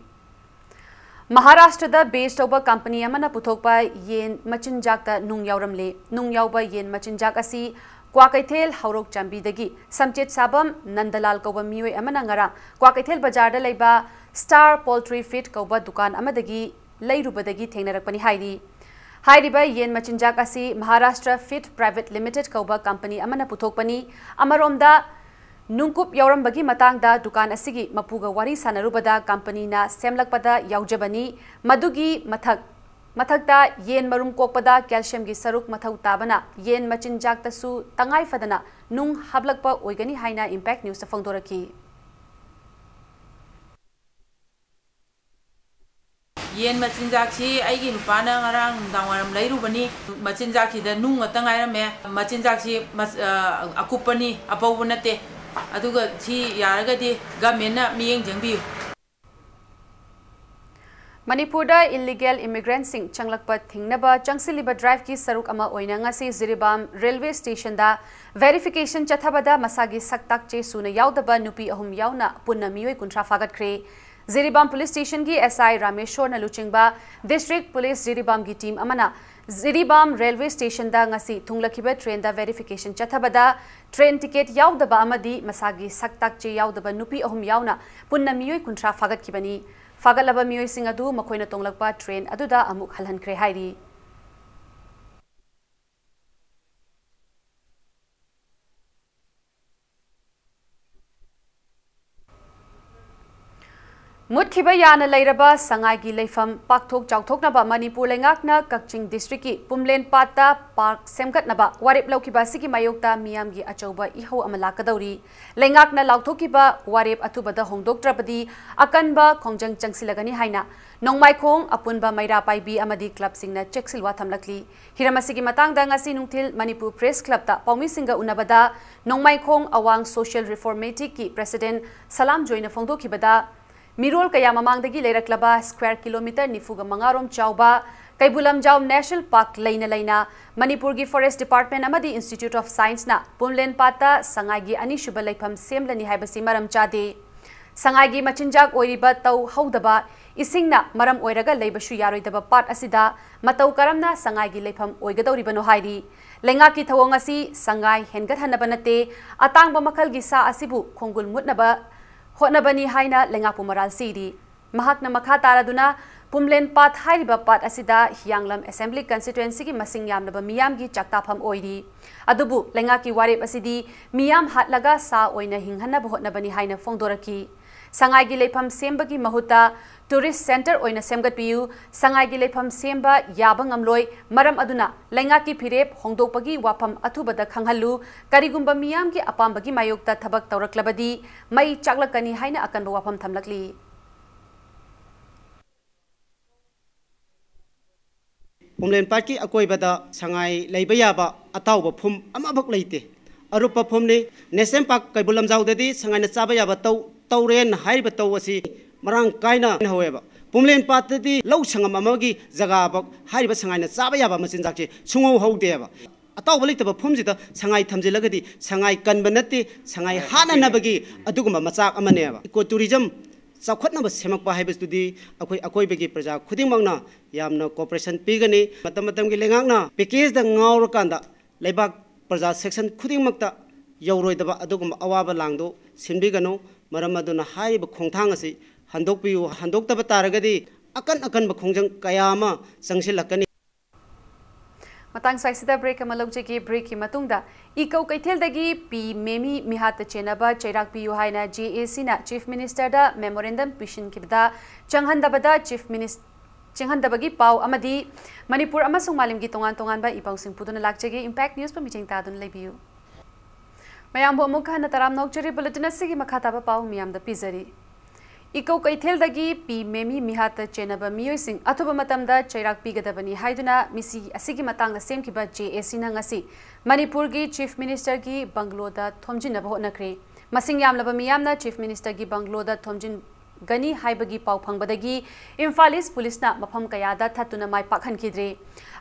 ꯃꯍꯥꯔꯥꯁꯇ꯭ꯔꯗ base ꯇꯧꯕ company ꯑꯃꯅ ꯄꯨꯊꯣꯛꯄ ꯌꯦꯟ ꯃꯆꯤꯟꯖꯥꯛꯇ ꯅꯨꯡ ꯌꯥꯎꯔꯝꯂꯦ꯫ ꯅꯨꯡ ꯌꯥꯎꯕ ꯌꯦꯟ ꯃꯆꯤꯟꯖꯥꯛ ꯑꯁꯤ ꯀ꯭ꯋꯥꯀꯩꯊꯦꯜ ꯍꯧꯔꯣꯛ ꯆꯥꯝꯕꯤꯗꯒꯤ ꯁꯝꯆꯦꯠ ꯁꯥꯕꯝ ꯅꯟꯗꯂꯥꯜ ꯀꯧꯕ ꯃꯤꯑꯣꯏ ꯑꯃꯅ ꯉꯔꯥꯡ ꯀ꯭ꯋꯥꯀꯩꯊꯦꯜ ꯕꯖꯥꯔꯗ ꯂꯩꯕ Star Poultry Feed ꯀꯧꯕ ꯗꯨꯀꯥꯟ ꯑꯃꯗꯒꯤ ꯂꯩꯔꯨꯕꯗꯒꯤ ꯊꯦꯡꯅꯔꯛꯄꯅꯤ ꯍꯥꯏꯔꯤ꯫ ꯍꯥꯏꯔꯤꯕ ꯌꯦꯟ ꯃꯆꯤꯟꯖꯥꯛ ꯑꯁꯤ Maharashtra Feed Private Limited ꯀꯧꯕ company ꯑꯃꯅ ꯄꯨꯊꯣꯛꯄꯅꯤ꯫ ꯑꯃꯔꯣꯝꯗ, ꯅꯨꯡꯀꯨꯞ ꯌꯥꯎꯔꯝꯕꯒꯤ ꯃꯇꯥꯡꯗ ꯗꯨꯀꯥꯟ ꯑꯁꯤꯒꯤ ꯃꯄꯨꯒ ꯋꯥꯔꯤ ꯁꯥꯟꯅꯔꯨꯕꯗ company ꯅ ꯁꯦꯝꯂꯛꯄꯗ ꯌꯥꯎꯖꯕꯅꯤ꯫ ꯃꯗꯨꯒꯤ ꯃꯊꯛ, ꯃꯊꯛꯇ ꯌꯦꯟ ꯃꯔꯨꯝ ꯀꯣꯛꯄꯗ calcium ꯒꯤ ꯁꯔꯨꯛ ꯃꯊꯧ ꯇꯥꯕꯅ ꯌꯦꯟ ꯃꯆꯤꯟꯖꯥꯛꯇꯁꯨ ꯇꯉꯥꯏ ꯐꯗꯅ ꯅꯨꯡ ꯍꯥꯞꯂꯛꯄ ꯑꯣꯏꯒꯅꯤ ꯍꯥꯏꯅ Impact News ꯇ ꯐꯣꯡꯗꯣꯔꯛꯈꯤ꯫ ꯌꯦꯟ ꯃꯆꯤꯟꯖꯥꯛꯁꯤ ꯑꯩꯒꯤ ꯅꯨꯄꯥꯅ ꯉꯔꯥꯡ ꯅꯨꯡꯗꯥꯡ ꯋꯥꯏꯔꯝ ꯂꯩꯔꯨꯕꯅꯤ꯫ ꯃꯆꯤꯟꯖꯥꯛꯁꯤꯗ ꯅꯨꯡ ꯉꯥꯛꯇ ꯉꯥꯏꯔꯝꯃꯦ꯫ ꯃꯆꯤꯟꯖꯥꯛꯁꯤ ꯃꯁ-, ꯑ, ꯑꯀꯨꯞꯄꯅꯤ, ꯑꯄꯧꯕ ꯅꯠꯇꯦ꯫ ꯑꯗꯨꯒ ꯁꯤ ꯌꯥꯔꯒꯗꯤ ꯒꯃꯦꯟꯅ ꯃꯤꯠꯌꯦꯡ ꯆꯪꯕꯤꯌꯨ꯫ ꯃꯅꯤꯄꯨꯔꯗ ꯏꯜꯂꯤꯒꯦꯜ ꯏꯃꯤꯒ꯭ꯔꯦꯟꯠꯁꯤꯡ ꯆꯪꯂꯛꯄ ꯊꯤꯡꯅꯕ ꯆꯪꯁꯤꯜꯂꯤꯕ ꯗ꯭ꯔꯥꯏꯚꯀꯤ ꯁꯔꯨꯛ ꯑꯃ ꯑꯣꯏꯅ ꯉꯁꯤ ꯖꯤꯔꯤꯕꯥꯝ ꯔꯦꯜꯋꯦ ꯁ꯭ꯇꯦꯁꯟꯗ ꯚꯦꯔꯤꯐꯤꯀꯦꯁꯟ ꯆꯠꯊꯕꯗ ꯃꯁꯥꯒꯤ ꯁꯛ ꯇꯥꯛꯆꯦ ꯁꯨꯅ ꯌꯥꯎꯗꯕ ꯅꯨꯄꯤ ꯑꯍꯨꯝ ꯌꯥꯎꯅ ꯄꯨꯟꯅ ꯃꯤꯑꯣꯏ ꯀꯨꯟꯊ꯭ꯔꯥ ꯐꯥꯒꯠꯈ꯭ꯔꯦ꯫ ꯖꯤꯔꯤꯕꯥꯝ ꯄꯨꯂꯤꯁ ꯁ꯭ꯇꯦꯁꯟꯒꯤ ꯑꯦꯁ ꯑꯥꯏ ꯔꯥꯃꯦꯁꯣꯔꯅ ꯂꯨꯆꯤꯡꯕ ꯗꯤꯁꯇ꯭ꯔꯤꯛ ꯄꯨꯂꯤꯁ ꯖꯤꯔꯤꯕꯥꯝꯒꯤ ꯇꯤꯝ ꯑꯃꯅ ꯖꯤꯔꯤꯕꯥꯝ ꯔꯦꯜꯋꯦ ꯁ꯭ꯇꯦꯁꯟꯗ ꯉꯁꯤ ꯊꯨꯡꯂꯛꯈꯤꯕ ꯇ꯭ꯔꯦꯟꯗ ꯚꯦꯔꯤꯐꯤꯀꯦꯁꯟ ꯆꯠꯊꯕꯗ ꯇ꯭ꯔꯦꯟ ꯇꯤꯀꯦꯠ ꯌꯥꯎꯗꯕ ꯑꯃꯗꯤ ꯃꯁꯥꯒꯤ ꯁꯛ ꯇꯥꯛꯆꯦ ꯌꯥꯎꯗꯕ ꯅꯨꯄꯤ ꯑꯍꯨꯝ ꯌꯥꯎꯅ ꯄꯨꯟꯅ ꯃꯤꯑꯣꯏ ꯀꯨꯟꯊ꯭ꯔꯥ ꯐꯥꯒꯠꯈꯤꯕꯅꯤ꯫ ꯐꯥꯒꯠꯂꯕ ꯃꯤꯑꯣꯏꯁꯤꯡ ꯑꯗꯨ ꯃꯈꯣꯏꯅ ꯇꯣꯡꯂꯛꯄ ꯇ꯭ꯔꯦꯟ ꯑꯗꯨꯗ ꯑꯃꯨꯛ ꯍꯜꯍꯟꯈ꯭ꯔꯦ ꯍꯥꯏꯔꯤ꯫ ꯃꯨꯠꯈꯤꯕ ꯌꯥꯅ ꯂꯩꯔꯕ ꯁꯉꯥꯏꯒꯤ ꯂꯩꯐꯝ ꯄꯥꯛꯊꯣꯛ ꯆꯥꯎꯊꯣꯛꯅꯕ ꯃꯅꯤꯄꯨꯔ ꯂꯩꯉꯥꯛꯅ ꯀꯛꯆꯤꯡ ꯗꯤꯁꯇ꯭ꯔꯤꯛꯀꯤ ꯄꯨꯝꯂꯦꯟ ꯄꯥꯠꯇ ꯄꯥꯔꯛ ꯁꯦꯝꯒꯠꯅꯕ ꯋꯥꯔꯦꯞ ꯂꯧꯈꯤꯕ ꯑꯁꯤꯒꯤ ꯃꯥꯌꯣꯛꯇ ꯃꯤꯌꯥꯝꯒꯤ ꯑꯆꯧꯕ ꯏꯍꯧ ꯑꯃ ꯂꯥꯛꯀꯗꯧꯔꯤ꯫ ꯂꯩꯉꯥꯛꯅ ꯂꯥꯎꯊꯣꯛꯈꯤꯕ ꯋꯥꯔꯦꯞ ꯑꯊꯨꯕꯗ ꯍꯣꯡꯗꯣꯛꯇ꯭ꯔꯕꯗꯤ ꯑꯀꯟꯕ ꯈꯣꯡꯖꯪ ꯆꯪꯁꯤꯜꯂꯒꯅꯤ ꯍꯥꯏꯅ ꯅꯣꯡꯃꯥꯏꯈꯣꯡ ꯑꯄꯨꯟꯕ ꯃꯩꯔꯥ ꯄꯥꯏꯕꯤ ꯑꯃꯗꯤ ꯀ꯭ꯂꯕꯁꯤꯡꯅ ꯆꯦꯛꯁꯤꯜꯋꯥ ꯊꯝꯂꯛꯂꯤ꯫ ꯍꯤꯔꯝ ꯑꯁꯤꯒꯤ ꯃꯇꯥꯡꯗ ꯉꯁꯤ ꯅꯨꯡꯊꯤꯜ ꯃꯅꯤꯄꯨꯔ ꯄ꯭ꯔꯦꯁ ꯀ꯭ꯂꯕꯇ ꯄꯥꯎꯃꯤꯁꯤꯡꯒ ꯎꯅꯕꯗ ꯅꯣꯡꯃꯥꯏꯈꯣꯡ ꯑꯋꯥꯡ ꯁꯣꯁꯤꯌꯦꯜ ꯔꯤꯐꯣꯔꯃꯦꯇꯤꯛꯀꯤ ꯄ꯭ꯔꯦꯁꯤꯗꯦꯟꯠ ꯁꯂꯥꯝ ꯖꯣꯏꯅ ꯐꯣꯡꯗꯣꯛꯈꯤꯕꯗ, ꯃꯤꯔꯣꯜ ꯀꯌꯥ ꯃꯃꯥꯡꯗꯒꯤ ꯂꯩꯔꯛꯂꯕ ꯁ꯭ꯀ꯭ꯋꯥꯔ ꯀꯤꯂꯣꯃꯤꯇꯔ ꯅꯤꯐꯨꯒ ꯃꯉꯥ ꯔꯣꯝ ꯆꯥꯎꯕ ꯀꯩꯕꯨꯜ ꯂꯝꯖꯥꯎ ꯅꯦꯁꯅꯦꯜ ꯄꯥꯔꯛ ꯂꯩꯅ ꯂꯩꯅ ꯃꯅꯤꯄꯨꯔꯒꯤ ꯐꯣꯔꯦꯁꯠ ꯗꯤꯄꯥꯔꯠꯃꯦꯟꯠ ꯑꯃꯗꯤ ꯏꯟꯁꯇꯤꯇ꯭ꯌꯨꯠ ꯑꯣꯐ ꯁꯥꯏꯟꯁꯅ ꯄꯨꯝꯂꯦꯟ ꯄꯥꯠꯇ ꯁꯉꯥꯏꯒꯤ ꯑꯅꯤꯁꯨꯕ ꯂꯩꯐꯝ ꯁꯦꯝꯂꯅꯤ ꯍꯥꯏꯕꯁꯤ ꯃꯔꯝ ꯆꯥꯗꯦ꯫ ꯁꯉꯥꯏꯒꯤ ꯃꯆꯤꯟꯖꯥꯛ ꯑꯣꯏꯔꯤꯕ ꯇꯧ ꯍꯧꯗꯕ ꯏꯁꯤꯡꯅ ꯃꯔꯝ ꯑꯣꯏꯔꯒ ꯂꯩꯕꯁꯨ ꯌꯥꯔꯣꯏꯗꯕ ꯄꯥꯠ ꯑꯁꯤꯗ ꯃꯇꯧ ꯀꯔꯝꯅ ꯁꯉꯥꯏꯒꯤ ꯂꯩꯐꯝ ꯑꯣꯏꯒꯗꯧꯔꯤꯕꯅꯣ ꯍꯥꯏꯔꯤ꯫ ꯂꯩꯉꯥꯛꯀꯤ ꯊꯧꯑꯣꯡ ꯑꯁꯤ ꯁꯉꯥꯏ ꯍꯦꯟꯒꯠꯍꯟꯅꯕ ꯅꯠꯇꯦ, ꯑꯇꯥꯡꯕ ꯃꯈꯜꯒꯤ ꯁꯥ ꯑꯁꯤꯕꯨ ꯈꯣꯡꯒꯨꯜ ꯃꯨꯠꯅꯕ ꯍꯣꯠꯅꯕꯅꯤ ꯍꯥꯏꯅ ꯂꯩꯉꯥꯛꯄꯨ ꯃꯔꯥꯜ ꯁꯤꯔꯤ꯫ ꯃꯍꯥꯛꯅ ꯃꯈꯥ ꯇꯥꯔꯗꯨꯅ, ꯄꯨꯝꯂꯦꯟ ꯄꯥꯠ ꯍꯥꯏꯔꯤꯕ ꯄꯥꯠ ꯑꯁꯤꯗ ꯍꯤꯌꯥꯡꯂꯝ ꯑꯦꯁꯦꯝꯕ꯭ꯂꯤ ꯀꯟꯁꯇꯤꯇ꯭ꯋꯦꯟꯁꯤꯒꯤ ꯃꯁꯤꯡ ꯌꯥꯝꯂꯕ ꯃꯤꯌꯥꯝꯒꯤ ꯆꯥꯛꯇꯥꯐꯝ ꯑꯣꯏꯔꯤ꯫ ꯑꯗꯨꯕꯨ ꯂꯩꯉꯥꯛꯀꯤ ꯋꯥꯔꯦꯞ ꯑꯁꯤꯗꯤ ꯃꯤꯌꯥꯝ ꯍꯥꯠꯂꯒ ꯁꯥ ꯑꯣꯏꯅ ꯍꯤꯡꯍꯟꯅꯕ ꯍꯣꯠꯅꯕꯅꯤ ꯍꯥꯏꯅ ꯐꯣꯡꯗꯣꯔꯛꯈꯤ꯫ ꯁꯉꯥꯏꯒꯤ ꯂꯩꯐꯝ ꯁꯦꯝꯕꯒꯤ ꯃꯍꯨꯠꯇ ꯇꯨꯔꯤꯁ ꯁꯦꯟꯇꯔ ꯑꯣꯏꯅ ꯁꯦꯝꯒꯠꯄꯤꯌꯨ, ꯁꯉꯥꯏꯒꯤ ꯂꯩꯐꯝ ꯁꯦꯝꯕ ꯌꯥꯕ ꯉꯝꯂꯣꯏ, ꯃꯔꯝ ꯑꯗꯨꯅ ꯂꯩꯉꯥꯛꯀꯤ ꯐꯤꯔꯦꯞ ꯍꯣꯡꯗꯣꯛꯄꯒꯤ ꯋꯥꯐꯝ ꯑꯊꯨꯕꯗ ꯈꯪꯍꯜꯂꯨ, ꯀꯔꯤꯒꯨꯝꯕ ꯃꯤꯌꯥꯝꯒꯤ ꯑꯄꯥꯝꯕꯒꯤ ꯃꯥꯌꯣꯛꯇ ꯊꯕꯛ ꯇꯧꯔꯛꯂꯕꯗꯤ ꯃꯩ ꯆꯥꯛꯂꯛꯀꯅꯤ ꯍꯥꯏꯅ ꯑꯀꯟꯕ ꯋꯥꯐꯝ ꯊꯝꯂꯛꯂꯤ꯫ ꯄꯨꯝꯂꯦꯟ ꯄꯥꯠꯀꯤ ꯑꯀꯣꯏꯕꯗ ꯁꯉꯥꯏ ꯂꯩꯕ ꯌꯥꯕ ꯑꯇꯥꯎꯕ ꯐꯨꯝ ꯑꯃꯐꯥꯎ ꯂꯩꯇꯦ꯫ ꯑꯔꯨꯞꯄ ꯐꯣꯝꯅꯤ꯫ ꯅꯦꯁꯅꯦꯜ ꯄꯥꯔꯛ ꯀꯩꯕꯨꯜ ꯂꯝꯖꯥꯎꯗꯗꯤ ꯁꯉꯥꯏꯅ ꯆꯥꯕ ꯌꯥꯕ ꯇꯧ, ꯇꯧꯔꯦꯟ ꯍꯥꯏꯔꯤꯕ ꯇꯧ ꯑꯁꯤ ꯃꯔꯥꯡ ꯀꯥꯏꯅ ꯍꯧꯋꯦꯕ꯫ ꯄꯨꯝꯂꯦꯟ ꯄꯥꯠꯇꯗꯤ ꯂꯧ ꯁꯪꯉꯝ ꯑꯃꯒꯤ ꯖꯒꯥꯐꯥꯎ ꯍꯥꯏꯔꯤꯕ ꯁꯉꯥꯏꯅ ꯆꯥꯕ ꯌꯥꯕ ꯃꯆꯤꯟꯖꯥꯛꯁꯦ ꯁꯨꯡꯍꯧ ꯍꯧꯗꯦꯕ꯫ ꯑꯇꯥꯎꯕ ꯂꯩꯇꯕ ꯐꯣꯝꯁꯤꯗ ꯁꯉꯥꯏ ꯊꯝꯖꯤꯜꯂꯒꯗꯤ ꯁꯉꯥꯏ ꯀꯟꯕ ꯅꯠꯇꯦ, ꯁꯉꯥꯏ ꯍꯥꯠꯅꯅꯕꯒꯤ ꯑꯗꯨꯒꯨꯝꯕ ꯃꯆꯥꯛ ꯑꯃꯅꯦꯕ꯫ ꯏꯀꯣ ꯇꯨꯔꯤꯖꯝ ꯆꯥꯎꯈꯠꯅꯕ ꯁꯦꯝꯃꯛꯄ ꯍꯥꯏꯕꯁꯤꯗꯤ ꯑꯩꯈꯣꯏ ꯑꯀꯣꯏꯕꯒꯤ ꯄ꯭ꯔꯖꯥ ꯈꯨꯗꯤꯡꯃꯛꯅ ꯌꯥꯝꯅ ꯀꯣꯑꯣꯄꯔꯦꯁꯟ ꯄꯤꯒꯅꯤ꯫ ꯃꯇꯝ ꯃꯇꯝꯒꯤ ꯂꯩꯉꯥꯛꯅ ꯄꯦꯀꯦꯖꯇ ꯉꯥꯎꯔꯀꯥꯟꯗ ꯂꯩꯕꯥꯛ ꯄ꯭ꯔꯖꯥ ꯁꯦꯛꯁꯟ ꯈꯨꯗꯤꯡꯃꯛꯇ ꯌꯧꯔꯣꯏꯗꯕ ꯑꯗꯨꯒꯨꯝꯕ ꯑꯋꯥꯕ ꯂꯥꯡꯗꯨ ꯁꯤꯟꯕꯤꯒꯅꯨ꯫ ꯃꯔꯝ ꯑꯗꯨꯅ ꯍꯥꯏꯔꯤꯕ ꯈꯣꯡꯊꯥꯡ ꯑꯁꯤ ꯍꯟꯗꯣꯛꯄꯤꯌꯨ꯫ ꯍꯟꯗꯣꯛꯇꯕ ꯇꯥꯔꯒꯗꯤ ꯑꯀꯟ ꯑꯀꯟꯕ ꯈꯣꯡꯖꯪ ꯀꯌꯥ ꯑꯃ ꯆꯪꯁꯤꯜꯂꯛꯀꯅꯤ꯫ ꯃꯇꯥꯡ ꯁ꯭ꯋꯥꯏꯁꯤꯗ ꯕ꯭ꯔꯦꯛ ꯑꯃ ꯂꯧꯖꯒꯦ꯫ ꯕ꯭ꯔꯦꯛꯀꯤ ꯃꯇꯨꯡꯗ ꯏꯀꯧ ꯀꯩꯊꯦꯜꯗꯒꯤ ꯄꯤ ꯃꯦꯃꯤ ꯃꯤꯍꯥꯠꯇ ꯆꯦꯟꯅꯕ ꯆꯩꯔꯥꯛ ꯄꯤꯌꯨ ꯍꯥꯏꯅ ꯖꯦ ꯑꯦ ꯁꯤꯅ ꯆꯤꯐ ꯃꯤꯅꯤꯁꯇꯔꯗ ꯃꯦꯃꯣꯔꯦꯟꯗꯝ ꯄꯤꯁꯤꯟꯈꯤꯕꯗ ꯆꯪꯍꯟꯗꯕꯗ ꯆꯤꯐ ꯃꯤꯅꯤꯁ-, ꯆꯪꯍꯟꯗꯕꯒꯤ ꯄꯥꯎ ꯑꯃꯗꯤ ꯃꯅꯤꯄꯨꯔ ꯑꯃꯁꯨꯡ ꯃꯥꯂꯦꯝꯒꯤ ꯇꯣꯉꯥꯟ ꯇꯣꯉꯥꯟꯕ ꯏ ꯄꯥꯎꯁꯤꯡ ꯄꯨꯗꯨꯅ ꯂꯥꯛꯆꯒꯦ꯫ ꯏꯝꯄꯦꯛ ꯅ꯭ꯌꯨꯁꯄꯨ ꯃꯤꯠꯌꯦꯡ ꯇꯥꯗꯨꯅ ꯂꯩꯕꯤꯌꯨ꯫ ꯃꯌꯥꯝꯕꯨ ꯑꯃꯨꯛ ꯍꯟꯅ ꯇꯔꯥꯝꯅ ꯑꯣꯛꯆꯔꯤ꯫ ꯕꯨꯂꯦꯇꯤꯟ ꯑꯁꯤꯒꯤ ꯃꯈꯥ ꯇꯥꯕ ꯄꯥꯎ ꯃꯤꯌꯥꯝꯗ ꯄꯤꯖꯔꯤ꯫ ꯏꯀꯧ ꯀꯩꯊꯦꯜꯗꯒꯤ ꯄꯤ ꯃꯦꯃꯤ ꯃꯤꯍꯥꯠꯇ ꯆꯦꯟꯅꯕ ꯃꯤꯑꯣꯏꯁꯤꯡ ꯑꯊꯨꯕ ꯃꯇꯝꯗ ꯆꯩꯔꯥꯛ ꯄꯤꯒꯗꯕꯅꯤ ꯍꯥꯏꯗꯨꯅ ꯃꯤꯁꯤ ꯑꯁꯤꯒꯤ ꯃꯇꯥꯡꯗ ꯁꯦꯝꯈꯤꯕ ꯖꯦ ꯑꯦ ꯁꯤꯅ ꯉꯁꯤ ꯃꯅꯤꯄꯨꯔꯒꯤ ꯆꯤꯐ ꯃꯤꯅꯤꯁꯇꯔꯒꯤ ꯕꯪꯒ꯭ꯂꯣꯗ ꯊꯣꯝꯖꯤꯟꯅꯕ ꯍꯣꯠꯅꯈ꯭ꯔꯦ꯫ ꯃꯁꯤꯡ ꯌꯥꯝꯂꯕ ꯃꯤꯌꯥꯝꯅ ꯆꯤꯐ ꯃꯤꯅꯤꯁꯇꯔꯒꯤ ꯕꯪꯒ꯭ꯂꯣꯗ ꯊꯣꯝꯖꯤꯟꯒꯅꯤ ꯍꯥꯏꯕꯒꯤ ꯄꯥꯎ ꯐꯪꯕꯗꯒꯤ ꯏꯝꯐꯥꯜ ꯏꯁ ꯄꯨꯂꯤꯁꯅ ꯃꯐꯝ ꯀꯌꯥꯗ ꯊꯠꯇꯨꯅ ꯃꯥꯏ ꯄꯥꯛꯍꯟꯈꯤꯗ꯭ꯔꯦ꯫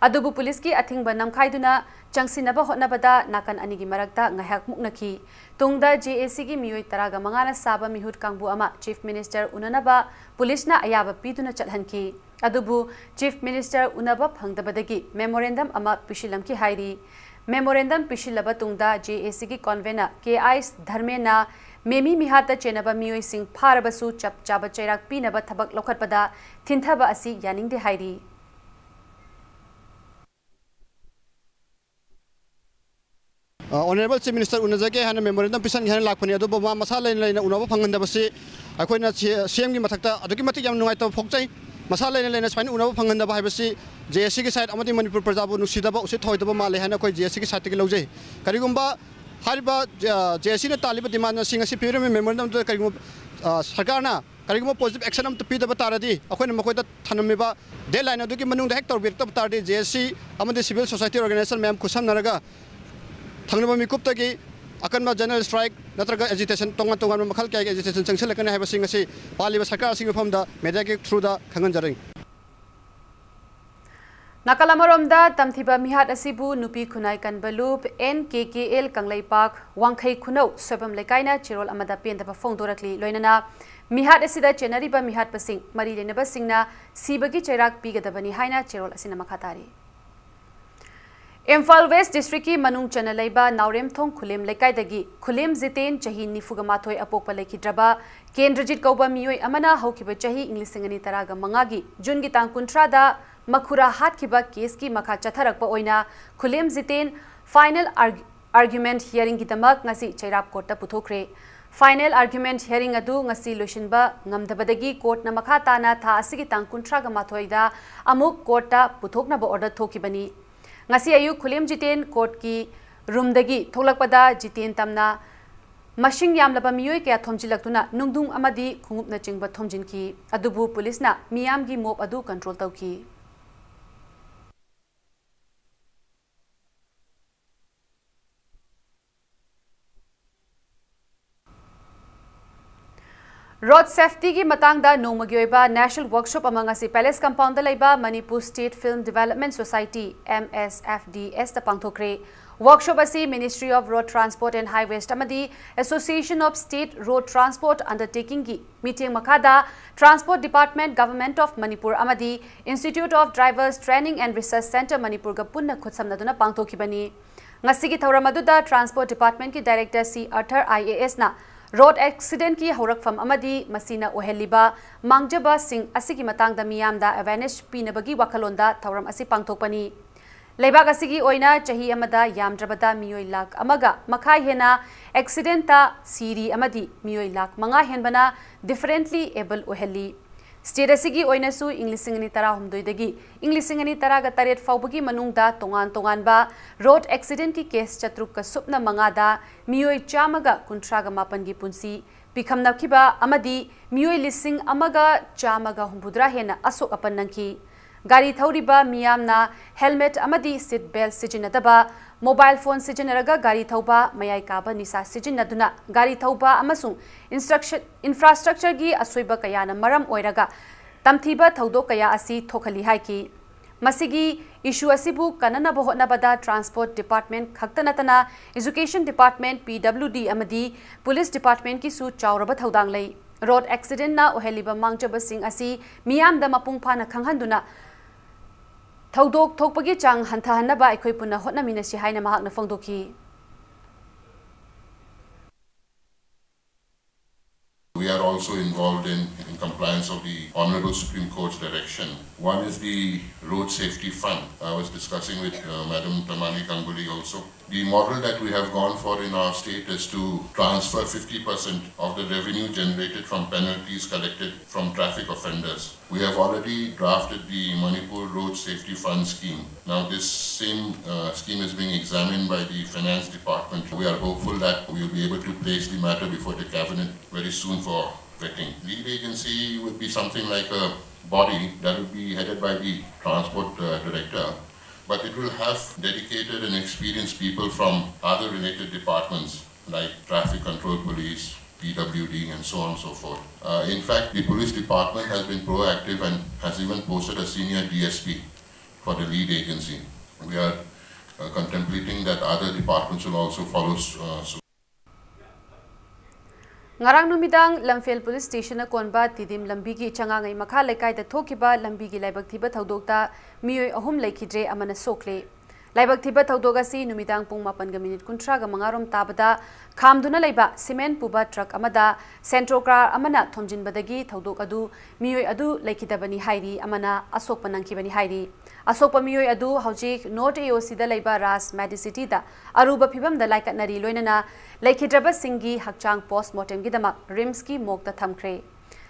ꯑꯗꯨꯕꯨ ꯄꯨꯂꯤꯁꯀꯤ ꯑꯊꯤꯡꯕ ꯅꯝꯈꯥꯏꯗꯨꯅ ꯆꯪꯁꯤꯟꯅꯕ ꯍꯣꯠꯅꯕꯗ ꯅꯥꯀꯟ ꯑꯅꯤꯒꯤ ꯃꯔꯛꯇ ꯉꯥꯏꯍꯥꯛ ꯃꯨꯛꯅꯈꯤ꯫ ꯇꯨꯡꯗ ꯖꯦ ꯑꯦ ꯁꯤꯒꯤ ꯃꯤꯑꯣꯏ ꯇꯔꯥꯒ ꯃꯉꯥꯅ ꯁꯥꯕ ꯃꯤꯍꯨꯠ ꯀꯥꯡꯕꯨ ꯑꯃ ꯆꯤꯐ ꯃꯤꯅꯤꯁꯇꯔ ꯎꯅꯅꯕ ꯄꯨꯂꯤꯁꯅ ꯑꯌꯥꯕ ꯄꯤꯗꯨꯅ ꯆꯠꯍꯟꯈꯤ꯫ ꯑꯗꯨꯕꯨ ꯆꯤꯐ ꯃꯤꯅꯤꯁꯇꯔ ꯎꯅꯕ ꯐꯪꯗꯕꯗꯒꯤ ꯃꯦꯃꯣꯔꯦꯟꯗꯝ ꯑꯃ ꯄꯤꯁꯤꯜꯂꯝꯈꯤ ꯍꯥꯏꯔꯤ꯫ ꯃꯦꯃꯣꯔꯦꯟꯗꯝ ꯄꯤꯁꯤꯜꯂꯕ ꯇꯨꯡꯗ ꯖꯦ ꯑꯦ ꯁꯤꯒꯤ ꯀꯣꯟꯚꯦꯅꯔ ꯀꯦ ꯑꯥꯏ ꯙꯔꯃꯦꯟꯅ ꯃꯦꯃꯤ ꯃꯤꯍꯥꯠꯇ ꯆꯦꯟꯅꯕ ꯃꯤꯑꯣꯏꯁꯤꯡ ꯐꯥꯔꯕꯁꯨ ꯆꯞ ꯆꯥꯕ ꯆꯩꯔꯥꯛ ꯄꯤꯅꯕ ꯊꯕꯛ ꯂꯧꯈꯠꯄꯗ ꯊꯤꯟꯊꯕ ꯑꯁꯤ ꯌꯥꯅꯤꯡꯗꯦ ꯍꯥꯏꯔꯤ꯫ ꯑꯣꯅꯔꯦꯕꯜ ꯆꯤꯐ ꯃꯤꯅꯤꯁꯇꯔ ꯎꯅꯖꯒꯦ ꯍꯥꯏꯅ ꯃꯦꯃꯣꯔꯦꯟꯗꯝ ꯄꯤꯁꯟꯒꯦ ꯍꯥꯏꯅ ꯂꯥꯛꯄꯅꯤ, ꯑꯗꯨꯕꯨ ꯃꯥ ꯃꯁꯥ ꯂꯩꯅ ꯂꯩꯅ ꯎꯅꯕ ꯐꯪꯍꯟꯗꯕꯁꯤ ꯑꯩꯈꯣꯏꯅ ꯁꯤ, ꯁꯤ ꯑꯦꯝꯒꯤ ꯃꯊꯛꯇ ꯑꯗꯨꯛꯀꯤ ꯃꯇꯤꯛ ꯌꯥꯝ ꯅꯨꯡꯉꯥꯏꯇꯕ ꯐꯣꯡꯖꯩ꯫ ꯃꯁꯥ ꯂꯩꯅ ꯂꯩꯅ ꯁꯨꯃꯥꯏꯅ ꯎꯅꯕ ꯐꯪꯍꯟꯗꯕ ꯍꯥꯏꯕꯁꯤ ꯖꯦ ꯑꯦ ꯁꯤꯒꯤ ꯁꯥꯏꯠ ꯑꯃꯗꯤ ꯃꯅꯤꯄꯨꯔ ꯄ꯭ꯔꯖꯥꯕꯨ ꯅꯨꯡꯁꯤꯗꯕ, ꯎꯁꯤꯠ ꯊꯑꯣꯏꯗꯕ ꯃꯥꯜꯂꯦ ꯍꯥꯏꯅ ꯑꯩꯈꯣꯏ ꯖꯦ ꯑꯦ ꯁꯤꯒꯤ ꯁꯥꯏꯠꯇꯒꯤ ꯂꯧꯖꯩ꯫ ꯀꯔꯤꯒꯨꯝꯕ ꯍꯥꯏꯔꯤꯕ ꯖꯦ ꯑꯦ ꯁꯤꯅ ꯇꯥꯜꯂꯤꯕ ꯗꯤꯃꯥꯟ ꯑꯁꯤ ꯉꯁꯤ ꯄꯤꯔꯝꯃꯤ ꯃꯦꯃꯣꯔꯦꯟꯗꯝꯗꯨꯗ ꯀꯔꯤꯒꯨꯝꯕ, ꯑ, ꯁꯔꯀꯥꯔꯅ ꯀꯔꯤꯒꯨꯝꯕ ꯄꯣꯖꯤꯇꯤꯚ ꯑꯦꯛꯁꯟ ꯑꯃꯠꯇ ꯄꯤꯗꯕ ꯇꯥꯔꯗꯤ, ꯑꯩꯈꯣꯏꯅ ꯃꯈꯣꯏꯗ ꯊꯅꯝꯃꯤꯕ ꯗꯦꯗꯂꯥꯏꯟ ꯑꯗꯨꯒꯤ ꯃꯅꯨꯡꯗ ꯍꯦꯛ ꯇꯧꯕꯤꯔꯛꯇꯕ ꯇꯥꯔꯗꯤ, ꯖꯦ ꯑꯦ ꯁꯤ ꯑꯃꯗꯤ ꯁꯤꯚꯤꯜ ꯁꯣꯁꯥꯏꯇꯤ ꯑꯣꯔꯒꯅꯥꯏꯖꯦꯁꯟ ꯃꯌꯥꯝ ꯈꯨꯠꯁꯝꯅꯔꯒ ꯊꯪꯅꯕ ꯃꯤꯀꯨꯞꯇꯒꯤ ꯑꯀꯟꯕ ꯖꯦꯅꯔꯦꯜ ꯁ꯭ꯇ꯭ꯔꯥꯏꯛ ꯅꯠꯇ꯭ꯔꯒ ꯑꯦꯖꯤꯇꯦꯁꯟ, ꯇꯣꯉꯥꯟ ꯇꯣꯉꯥꯟꯕ ꯃꯈꯜ ꯀꯌꯥꯒꯤ ꯑꯦꯖꯤꯇꯦꯁꯟ ꯆꯪꯁꯤꯜꯂꯛꯀꯅꯤ ꯍꯥꯏꯕꯁꯤꯡ ꯑꯁꯤ ꯄꯥꯜꯂꯤꯕ ꯁꯔꯀꯥꯔꯁꯤꯡꯒꯤ ꯃꯐꯝꯗ ꯃꯦꯗꯤꯌꯥꯒꯤ ꯊ꯭ꯔꯨꯗ ꯈꯪꯍꯟꯖꯔꯤ꯫ ꯅꯥꯀꯜ ꯑꯃꯔꯣꯝꯗ, ꯇꯝꯊꯤꯕ ꯃꯤꯍꯥꯠ ꯑꯁꯤꯕꯨ ꯅꯨꯄꯤ ꯈꯨꯟꯅꯥꯏ ꯀꯟꯕ ꯂꯨꯞ, ꯑꯦꯟ ꯀꯦ ꯀꯦ ꯑꯦꯜ ꯀꯪꯂꯩꯄꯥꯛ, ꯋꯥꯡꯈꯩ ꯈꯨꯅꯧ ꯁꯣꯏꯕꯝ ꯂꯩꯀꯥꯏꯅ ꯆꯦꯔꯣꯜ ꯑꯃꯗ ꯄꯦꯟꯗꯕ ꯐꯣꯡꯗꯣꯔꯛꯂꯤ꯫ ꯂꯣꯏꯅꯅ ꯃꯤꯍꯥꯠ ꯑꯁꯤꯗ ꯆꯦꯟꯅꯔꯤꯕ ꯃꯤꯍꯥꯠꯄꯁꯤꯡ ꯃꯔꯤ ꯂꯩꯅꯕꯁꯤꯡꯅ ꯁꯤꯕꯒꯤ ꯆꯩꯔꯥꯛ ꯄꯤꯒꯗꯕꯅꯤ ꯍꯥꯏꯅ ꯆꯦꯔꯣꯜ ꯑꯁꯤꯅ ꯃꯈꯥ ꯇꯥꯔꯤ꯫ ꯏꯝꯐꯥꯜ ꯋꯦꯁ ꯗꯤꯁꯇ꯭ꯔꯤꯛꯀꯤ ꯃꯅꯨꯡ ꯆꯟꯅ ꯂꯩꯕ ꯅꯥꯎꯔꯦꯝꯊꯣꯡ ꯈꯨꯂꯦꯝ ꯂꯩꯀꯥꯏꯗꯒꯤ ꯈꯨꯂꯦꯝ ꯖꯤꯇꯦꯟ, ꯆꯍꯤ ꯅꯤꯐꯨꯒ ꯃꯥꯊꯣꯏ, ꯑꯄꯣꯛꯄ ꯂꯩꯈꯤꯗ꯭ꯔꯕ ꯀꯦꯟꯗ꯭ꯔꯖꯤꯠ ꯀꯧꯕ ꯃꯤꯑꯣꯏ ꯑꯃꯅ ꯍꯧꯈꯤꯕ ꯆꯍꯤ ꯏꯪ ꯂꯤꯁꯤꯡ ꯑꯅꯤ ꯇꯔꯥꯒ ꯃꯉꯥꯒꯤ ꯖꯨꯟꯒꯤ ꯇꯥꯡ ꯀꯨꯟꯊ꯭ꯔꯥꯗ ꯃꯈꯨꯔꯥ ꯍꯥꯠꯈꯤꯕ ꯀꯦꯁꯀꯤ ꯃꯈꯥ ꯆꯠꯊꯔꯛꯄ ꯑꯣꯏꯅ ꯈꯨꯂꯦꯝ ꯖꯤꯇꯦꯟ ꯐꯥꯏꯅꯦꯜ ꯑꯥꯔꯒ-, ꯑꯥꯔꯒ꯭ꯌꯨꯃꯦꯟꯠ ꯍꯤꯌꯥꯔꯤꯡꯒꯤꯗꯃꯛ ꯉꯁꯤ ꯆꯩꯔꯥꯛ ꯀꯣꯔꯠꯇ ꯄꯨꯊꯣꯛꯈ꯭ꯔꯦ꯫ ꯐꯥꯏꯅꯦꯜ ꯑꯥꯔꯒ꯭ꯌꯨꯃꯦꯟꯠ ꯍꯤꯌꯥꯔꯤꯡ ꯑꯗꯨ ꯉꯁꯤ ꯂꯣꯏꯁꯤꯟꯕ ꯉꯝꯗꯕꯗꯒꯤ ꯀꯣꯔꯠꯅ ꯃꯈꯥ ꯇꯥꯅ ꯊꯥ ꯑꯁꯤꯒꯤ ꯇꯥꯡ ꯀꯨꯟꯊ꯭ꯔꯥꯒ ꯃꯥꯊꯣꯏꯗ ꯑꯃꯨꯛ ꯀꯣꯔꯠꯇ ꯄꯨꯊꯣꯛꯅꯕ ꯑꯣꯔꯗꯔ ꯊꯣꯛꯈꯤꯕꯅꯤ꯫ ꯉꯁꯤ ꯑꯌꯨꯛ ꯈꯨꯂꯦꯝ ꯖꯤꯇꯦꯟ ꯀꯣꯔꯠꯀꯤ ꯔꯨꯝꯗꯒꯤ ꯊꯣꯛꯂꯛꯄꯗ ꯖꯤꯇꯦꯟ ꯇꯝꯅ ꯃꯁꯤꯡ ꯌꯥꯝꯂꯕ ꯃꯤꯑꯣꯏ ꯀꯌꯥ ꯊꯣꯝꯖꯤꯜꯂꯛꯇꯨꯅ ꯅꯨꯡꯗꯨꯡ ꯑꯃꯗꯤ ꯈꯣꯡꯎꯞꯅꯆꯤꯡꯕ ꯊꯣꯝꯖꯤꯟꯈꯤ꯫ ꯑꯗꯨꯕꯨ ꯄꯨꯂꯤꯁꯅ ꯃꯤꯌꯥꯝꯒꯤ ꯃꯣꯞ ꯑꯗꯨ ꯀꯟꯇ꯭ꯔꯣꯜ ꯇꯧꯈꯤ꯫ ꯔꯣꯗ ꯁꯦꯐꯇꯤꯒꯤ ꯃꯇꯥꯡꯗ ꯅꯣꯡꯃꯒꯤ ꯑꯣꯏꯕ ꯅꯦꯁꯅꯦꯜ ꯋꯥꯔꯛꯁꯣꯞ ꯑꯃ ꯉꯁꯤ ꯄꯦꯂꯦꯁ ꯀꯝꯄꯥꯎꯟꯗ ꯂꯩꯕ Manipur state film development society, M S F D ꯑꯦꯁꯇ ꯄꯥꯡꯊꯣꯛꯈ꯭ꯔꯦ꯫ ꯋꯥꯔꯛꯁꯣꯞ ꯑꯁꯤ Ministry of Road Transport and Highways ꯑꯃꯗꯤ Association of State Road Transport Undertakingꯒꯤ ꯃꯤꯠꯌꯦꯡ ꯃꯈꯥꯗ Transport Department, Government of Manipur ꯑꯃꯗꯤ Institute of Drivers Training and Research Centre ꯃꯅꯤꯄꯨꯔꯒ ꯄꯨꯟꯅ ꯈꯨꯠꯁꯝꯅꯗꯨꯅ ꯄꯥꯡꯊꯣꯛꯈꯤꯕꯅꯤ꯫ ꯉꯁꯤꯒꯤ ꯊꯧꯔꯝ ꯑꯗꯨꯗ ꯇ꯭ꯔꯥꯟꯁꯄꯣꯔꯠ ꯗꯤꯄꯥꯔꯠꯃꯦꯟꯠꯀꯤ ꯗꯥꯏꯔꯦꯛꯇꯔ ꯁꯤ ꯑꯔꯊꯔ ꯑꯥꯏ ꯑꯦ ꯑꯦꯁꯅ ꯔꯣꯗ ꯑꯦꯛꯁꯤꯗꯦꯟꯠꯀꯤ ꯍꯧꯔꯛꯐꯝ ꯑꯃꯗꯤ ꯃꯁꯤꯅ ꯑꯣꯏꯍꯜꯂꯤꯕ ꯃꯥꯡꯖꯕꯁꯤꯡ ꯑꯁꯤꯒꯤ ꯃꯇꯥꯡꯗ ꯃꯤꯌꯥꯝꯗ ꯑꯦꯋꯦꯔꯅꯦꯁ ꯄꯤꯅꯕꯒꯤ ꯋꯥꯈꯜꯂꯣꯟꯗ ꯊꯧꯔꯝ ꯑꯁꯤ ꯄꯥꯡꯊꯣꯛꯄꯅꯤ꯫ ꯂꯩꯕꯥꯛ ꯑꯁꯤꯒꯤ ꯑꯣꯏꯅ ꯆꯍꯤ ꯑꯃꯗ ꯌꯥꯝꯗ꯭ꯔꯕꯗ ꯃꯤꯑꯣꯏ ꯂꯥꯈ ꯑꯃꯒ ꯃꯈꯥꯏ ꯍꯦꯟꯅ ꯑꯦꯛꯁꯤꯗꯦꯟꯠꯇ ꯁꯤꯔꯤ ꯑꯃꯗꯤ ꯃꯤꯑꯣꯏ ꯂꯥꯈ ꯃꯉꯥ ꯍꯦꯟꯕꯅ ꯗꯤꯐꯔꯦꯟꯠꯂꯤ ꯑꯦꯕꯜ ꯑꯣꯏꯍꯜꯂꯤ꯫ ꯁ꯭ꯇꯦꯠ ꯑꯁꯤꯒꯤ ꯑꯣꯏꯅꯁꯨ ꯏꯪ ꯂꯤꯁꯤꯡ ꯑꯅꯤ ꯇꯔꯥꯍꯨꯝꯗꯣꯏꯗꯒꯤ ꯏꯪ ꯂꯤꯁꯤꯡ ꯑꯅꯤ ꯇꯔꯥꯒ ꯇꯔꯦꯠ ꯐꯥꯎꯕꯒꯤ ꯃꯅꯨꯡꯗ ꯇꯣꯉꯥꯟ ꯇꯣꯉꯥꯟꯕ ꯔꯣꯗ ꯑꯦꯛꯁꯤꯗꯦꯟꯠꯀꯤ ꯀꯦꯁ ꯆꯥꯇ꯭ꯔꯨꯛꯀ ꯁꯨꯞꯅ ꯃꯉꯥꯗ ꯃꯤꯑꯣꯏ ꯆꯥꯝꯃꯒ ꯀꯨꯟꯊ꯭ꯔꯥꯒ ꯃꯥꯄꯟꯒꯤ ꯄꯨꯟꯁꯤ ꯄꯤꯈꯝꯅꯈꯤꯕ ꯑꯃꯗꯤ ꯃꯤꯑꯣꯏ ꯂꯤꯁꯤꯡ ꯑꯃꯒ ꯆꯥꯝꯃꯒ ꯍꯨꯝꯐꯨꯇꯔꯥ ꯍꯦꯟꯅ ꯑꯁꯣꯛ ꯑꯄꯟ ꯅꯪꯈꯤ꯫ ꯒꯥꯔꯤ ꯊꯧꯔꯤꯕ ꯃꯤꯌꯥꯝꯅ helmet ꯑꯃꯗꯤ seat belt ꯁꯤꯖꯤꯟꯅꯗꯕ, mobile phone ꯁꯤꯖꯤꯟꯅꯔꯒ ꯒꯥꯔꯤ ꯊꯧꯕ, ꯃꯌꯥꯏ ꯀꯥꯕ ꯅꯤꯁꯥ ꯁꯤꯖꯤꯟꯅꯗꯨꯅ ꯒꯥꯔꯤ ꯊꯧꯕ ꯑꯃꯁꯨꯡ instruction, infrastructure ꯒꯤ ꯑꯁꯣꯏꯕ ꯀꯌꯥꯅ ꯃꯔꯝ ꯑꯣꯏꯔꯒ ꯇꯝꯊꯤꯕ ꯊꯧꯗꯣꯛ ꯀꯌꯥ ꯑꯁꯤ ꯊꯣꯛꯍꯜꯂꯤ ꯍꯥꯏꯈꯤ꯫ ꯃꯁꯤꯒꯤ issue ꯑꯁꯤꯕꯨ ꯀꯟꯅꯅꯕ ꯍꯣꯠꯅꯕꯗ transport department ꯈꯛꯇ ꯅꯠꯇꯅ education department, P W D ꯑꯃꯗꯤ police department ꯀꯤꯁꯨ ꯆꯥꯎꯔꯕ ꯊꯧꯗꯥꯡ ꯂꯩ꯫ Road accident ꯅ ꯑꯣꯏꯍꯜꯂꯤꯕ ꯃꯥꯡꯖꯕꯁꯤꯡ ꯑꯁꯤ ꯃꯤꯌꯥꯝꯗ ꯃꯄꯨꯡ ꯐꯥꯅ ꯈꯪꯍꯟꯗꯨꯅ ꯊꯧꯗꯣꯛ ꯊꯣꯛꯄꯒꯤ ꯆꯥꯡ ꯍꯟꯊꯍꯟꯅꯕ ꯑꯩꯈꯣꯏ ꯄꯨꯟꯅ ꯍꯣꯠꯅꯃꯤꯟꯅꯁꯤ ꯍꯥꯏꯅ ꯃꯍꯥꯛꯅ ꯐꯣꯡꯗꯣꯛꯈꯤ꯫ We are also involved in, in compliance of the Honorable Supreme Court's direction. One is the Road Safety Fund. I was discussing with uh, Madam Tamani Ganguly also. The model that we have gone for in our state is to transfer fifty percent of the revenue generated from penalties collected from traffic offenders. We have already drafted the Manipur Road Safety Fund scheme. Now, this same uh, scheme is being examined by the Finance Department. We are hopeful that we will be able to place the matter before the Cabinet very soon for vetting. Lead agency would be something like a body that would be headed by the Transport uh, Director, but it will have dedicated and experienced people from other related departments like Traffic Control Police, P W D, and so on and so forth. Uh, in fact, the police department has been proactive and has even posted a senior D S P for the lead agency. We are uh, contemplating that other departments will also follow uh, suit. ꯉꯔꯥꯡ ꯅꯨꯃꯤꯗꯥꯡ ꯂꯝꯐꯦꯜ police station ꯅ ꯀꯣꯟꯕ ꯇꯤꯗꯤꯝ ꯂꯝꯕꯤꯒꯤ ꯆꯉꯥꯉꯩ ꯃꯈꯥ ꯂꯩꯀꯥꯏꯗ ꯊꯣꯛꯈꯤꯕ ꯂꯝꯕꯤꯒꯤ ꯂꯥꯏꯕꯛ ꯊꯤꯕ ꯊꯧꯗꯣꯛꯇ ꯃꯤꯑꯣꯏ ꯑꯍꯨꯝ ꯂꯩꯈꯤꯗ꯭ꯔꯦ, ꯑꯃꯅ ꯁꯣꯛꯂꯦ꯫ ꯂꯥꯏꯕꯛ ꯊꯤꯕ ꯊꯧꯗꯣꯛ ꯑꯁꯤ ꯅꯨꯃꯤꯗꯥꯡ ꯄꯨꯡ ꯃꯥꯄꯟꯒ minute ꯀꯨꯟꯊ꯭ꯔꯥꯒ ꯃꯉꯥ ꯔꯣꯝ ꯇꯥꯕꯗ ꯈꯥꯝꯗꯨꯅ ꯂꯩꯕ cement ꯄꯨꯕ truck ꯑꯃꯗ Santro car ꯑꯃꯅ ꯊꯣꯝꯖꯤꯟꯕꯗꯒꯤ ꯊꯧꯗꯣꯛ ꯑꯗꯨ ꯃꯤꯑꯣꯏ ꯑꯗꯨ ꯂꯩꯈꯤꯗꯕꯅꯤ ꯍꯥꯏꯔꯤ, ꯑꯃꯅ ꯑꯁꯣꯛꯄ ꯅꯪꯈꯤꯕꯅꯤ ꯍꯥꯏꯔꯤ꯫ ꯑꯁꯣꯛꯄ ꯃꯤꯑꯣꯏ ꯑꯗꯨ ꯍꯧꯖꯤꯛ North A O C ꯗ ꯂꯩꯕ Raj Medicity ꯗ ꯑꯔꯨꯕ ꯐꯤꯚꯝꯗ ꯂꯥꯏꯀꯠꯅꯔꯤ, ꯂꯣꯏꯅꯅ ꯂꯩꯈꯤꯗ꯭ꯔꯕꯁꯤꯡꯒꯤ ꯍꯛꯆꯥꯡ post mortem ꯒꯤꯗꯃꯛ RIMS ꯀꯤ morgue ꯇ ꯊꯝꯈ꯭ꯔꯦ꯫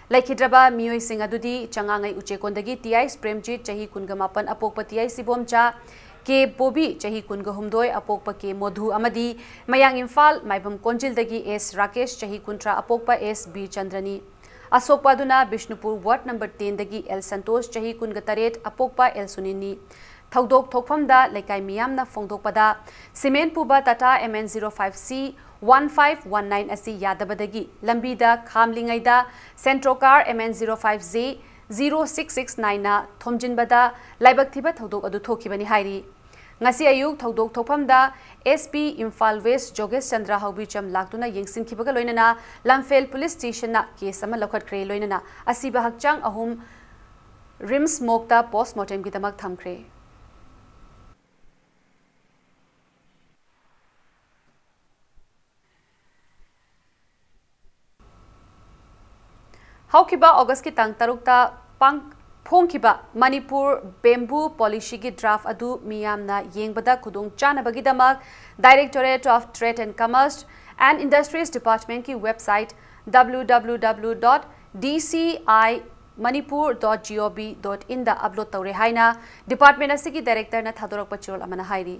ꯂꯩꯈꯤꯗ꯭ꯔꯕ ꯃꯤꯑꯣꯏꯁꯤꯡ ꯑꯗꯨꯗꯤ ꯆꯉꯥꯉꯩ ꯎꯆꯦꯛꯀꯣꯟꯗꯒꯤ T I ꯄ꯭ꯔꯦꯝꯖꯤꯠ, ꯆꯍꯤ ꯀꯨꯟꯒ ꯃꯥꯄꯟ, ꯑꯄꯣꯛꯄ T I ꯁꯤꯕꯣꯝꯆꯥ, ꯀꯦ ꯕꯣꯕꯤ, ꯆꯍꯤ ꯀꯨꯟꯒ ꯍꯨꯝꯗꯣꯏ, ꯑꯄꯣꯛꯄ ꯀꯦ ꯃꯣꯙꯨ, ꯑꯃꯗꯤ ꯃꯌꯥꯡ ꯏꯝꯐꯥꯜ ꯃꯥꯏꯕꯝ ꯀꯣꯟꯖꯤꯜꯗꯒꯤ S ꯔꯥꯀꯦꯁ, ꯆꯍꯤ ꯀꯨꯟꯊ꯭ꯔꯥ, ꯑꯄꯣꯛꯄ S ꯕꯤꯔꯆꯟꯗ꯭ꯔꯅꯤ꯫ ꯑꯁꯣꯛꯄ ꯑꯗꯨꯅ ꯕꯤꯁꯅꯨꯄꯨꯔ ꯋꯥꯔꯗ ꯅꯝꯕꯔ ꯇꯦꯟꯗꯒꯤ ꯑꯦꯜ ꯁꯟꯇꯣꯁ, ꯆꯍꯤ ꯀꯨꯟꯒ ꯇꯔꯦꯠ, ꯑꯄꯣꯛꯄ ꯑꯦꯜ ꯁꯨꯅꯤꯟꯅꯤ꯫ ꯊꯧꯗꯣꯛ ꯊꯣꯛꯐꯝꯗ ꯂꯩꯀꯥꯏ ꯃꯤꯌꯥꯝꯅ ꯐꯣꯡꯗꯣꯛꯄꯗ, ꯁꯤꯃꯦꯟ ꯄꯨꯕ Tata M N zero five C one five one nine ꯑꯁꯤ ꯌꯥꯗꯕꯗꯒꯤ ꯂꯝꯕꯤꯗ ꯈꯥꯝꯂꯤꯉꯩꯗ Santro car M N zero five J zero six six ꯅꯥꯏꯟꯅ ꯊꯣꯝꯖꯤꯟꯕꯗ ꯂꯥꯏꯕꯛ ꯊꯤꯕ ꯊꯧꯗꯣꯛ ꯑꯗꯨ ꯊꯣꯛꯈꯤꯕꯅꯤ ꯍꯥꯏꯔꯤ꯫ ꯉꯁꯤ ꯑꯌꯨꯛ ꯊꯧꯗꯣꯛ ꯊꯣꯛꯐꯝꯗ ꯑꯦꯁ ꯄꯤ ꯏꯝꯐꯥꯜ ꯋꯦꯁ ꯖꯣꯒꯦꯁ ꯆꯟꯗ꯭ꯔ ꯍꯥꯎꯕꯤꯆꯝ ꯂꯥꯛꯇꯨꯅ ꯌꯦꯡꯁꯤꯟꯈꯤꯕꯒ ꯂꯣꯏꯅꯅ ꯂꯝꯐꯦꯜ ꯄꯨꯂꯤꯁ ꯁ꯭ꯇꯦꯁꯟꯅ ꯀꯦꯁ ꯑꯃ ꯂꯧꯈꯠꯈ꯭ꯔꯦ, ꯂꯣꯏꯅꯅ ꯑꯁꯤꯕ ꯍꯛꯆꯥꯡ ꯑꯍꯨꯝ ꯔꯤꯝꯁ ꯃꯣꯔꯒꯇ ꯄꯣꯁꯃꯣꯔꯇꯦꯝꯒꯤꯗꯃꯛ ꯊꯝꯈ꯭ꯔꯦ꯫ ꯍꯧꯈꯤꯕ ꯑꯣꯒꯁꯀꯤ ꯇꯥꯡ ꯇꯔꯨꯛꯇ ꯄꯥꯡ-, ꯐꯣꯡꯈꯤꯕ ꯃꯅꯤꯄꯨꯔ ꯕꯦꯝꯕꯨ ꯄꯣꯂꯤꯁꯤꯒꯤ ꯗ꯭ꯔꯥꯐ ꯑꯗꯨ ꯃꯤꯌꯥꯝꯅ ꯌꯦꯡꯕꯗ ꯈꯨꯗꯣꯡ ꯆꯥꯅꯕꯒꯤꯗꯃꯛ Directorate of Trade and Commerce and Industries Departmentꯀꯤ website W W W dot D C I Manipur dot G O V dot inꯗ upload ꯇꯧꯔꯦ ꯍꯥꯏꯅ department ꯑꯁꯤꯒꯤ directorꯅ ꯊꯥꯗꯣꯔꯛꯄ ꯆꯦꯔꯣꯜ ꯑꯃꯅ ꯍꯥꯏꯔꯤ꯫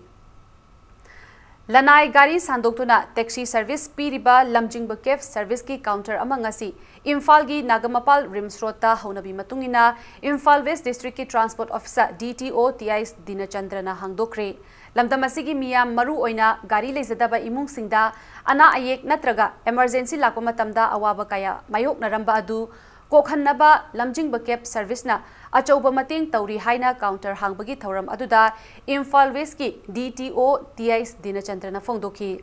ꯂꯅꯥꯏ ꯒꯥꯔꯤ ꯁꯥꯟꯗꯣꯛꯇꯨꯅ taxi service ꯄꯤꯔꯤꯕ ꯂꯝꯖꯤꯡꯕ cab serviceꯀꯤ counter ꯑꯃ ꯉꯁꯤ ꯏꯝꯐꯥꯜꯒꯤ ꯅꯥꯒꯥꯃꯄꯥꯜ ꯔꯤꯝꯁ ꯔꯣꯗꯇ ꯍꯧꯅꯕꯤ ꯃꯇꯨꯡ ꯏꯟꯅ ꯏꯝꯐꯥꯜ ꯋꯦꯁ districtꯀꯤ transport officer, D T O, T I ꯗꯤꯅꯆꯟꯗ꯭ꯔꯅ ꯍꯥꯡꯗꯣꯛꯈ꯭ꯔꯦ꯫ ꯂꯝꯗꯝ ꯑꯁꯤꯒꯤ ꯃꯤꯌꯥꯝ, ꯃꯔꯨ ꯑꯣꯏꯅ ꯒꯥꯔꯤ ꯂꯩꯖꯗꯕ ꯏꯃꯨꯡꯁꯤꯡꯗ ꯑꯅꯥ ꯑꯌꯦꯛ ꯅꯠꯇ꯭ꯔꯒ emergency ꯂꯥꯛꯄ ꯃꯇꯝꯗ ꯑꯋꯥꯕ ꯀꯌꯥ ꯃꯥꯌꯣꯛꯅꯔꯝꯕ ꯑꯗꯨ ꯀꯣꯛꯍꯟꯅꯕ ꯂꯝꯖꯤꯡꯕ cab serviceꯅ ꯑꯆꯧꯕ ꯃꯇꯦꯡ ꯇꯧꯔꯤ ꯍꯥꯏꯅ counter ꯍꯥꯡꯕꯒꯤ ꯊꯧꯔꯝ ꯑꯗꯨꯗ ꯏꯝꯐꯥꯜ ꯋꯦꯁꯀꯤ D T O, T I ꯗꯤꯅꯆꯟꯗ꯭ꯔꯅ ꯐꯣꯡꯗꯣꯛꯈꯤ꯫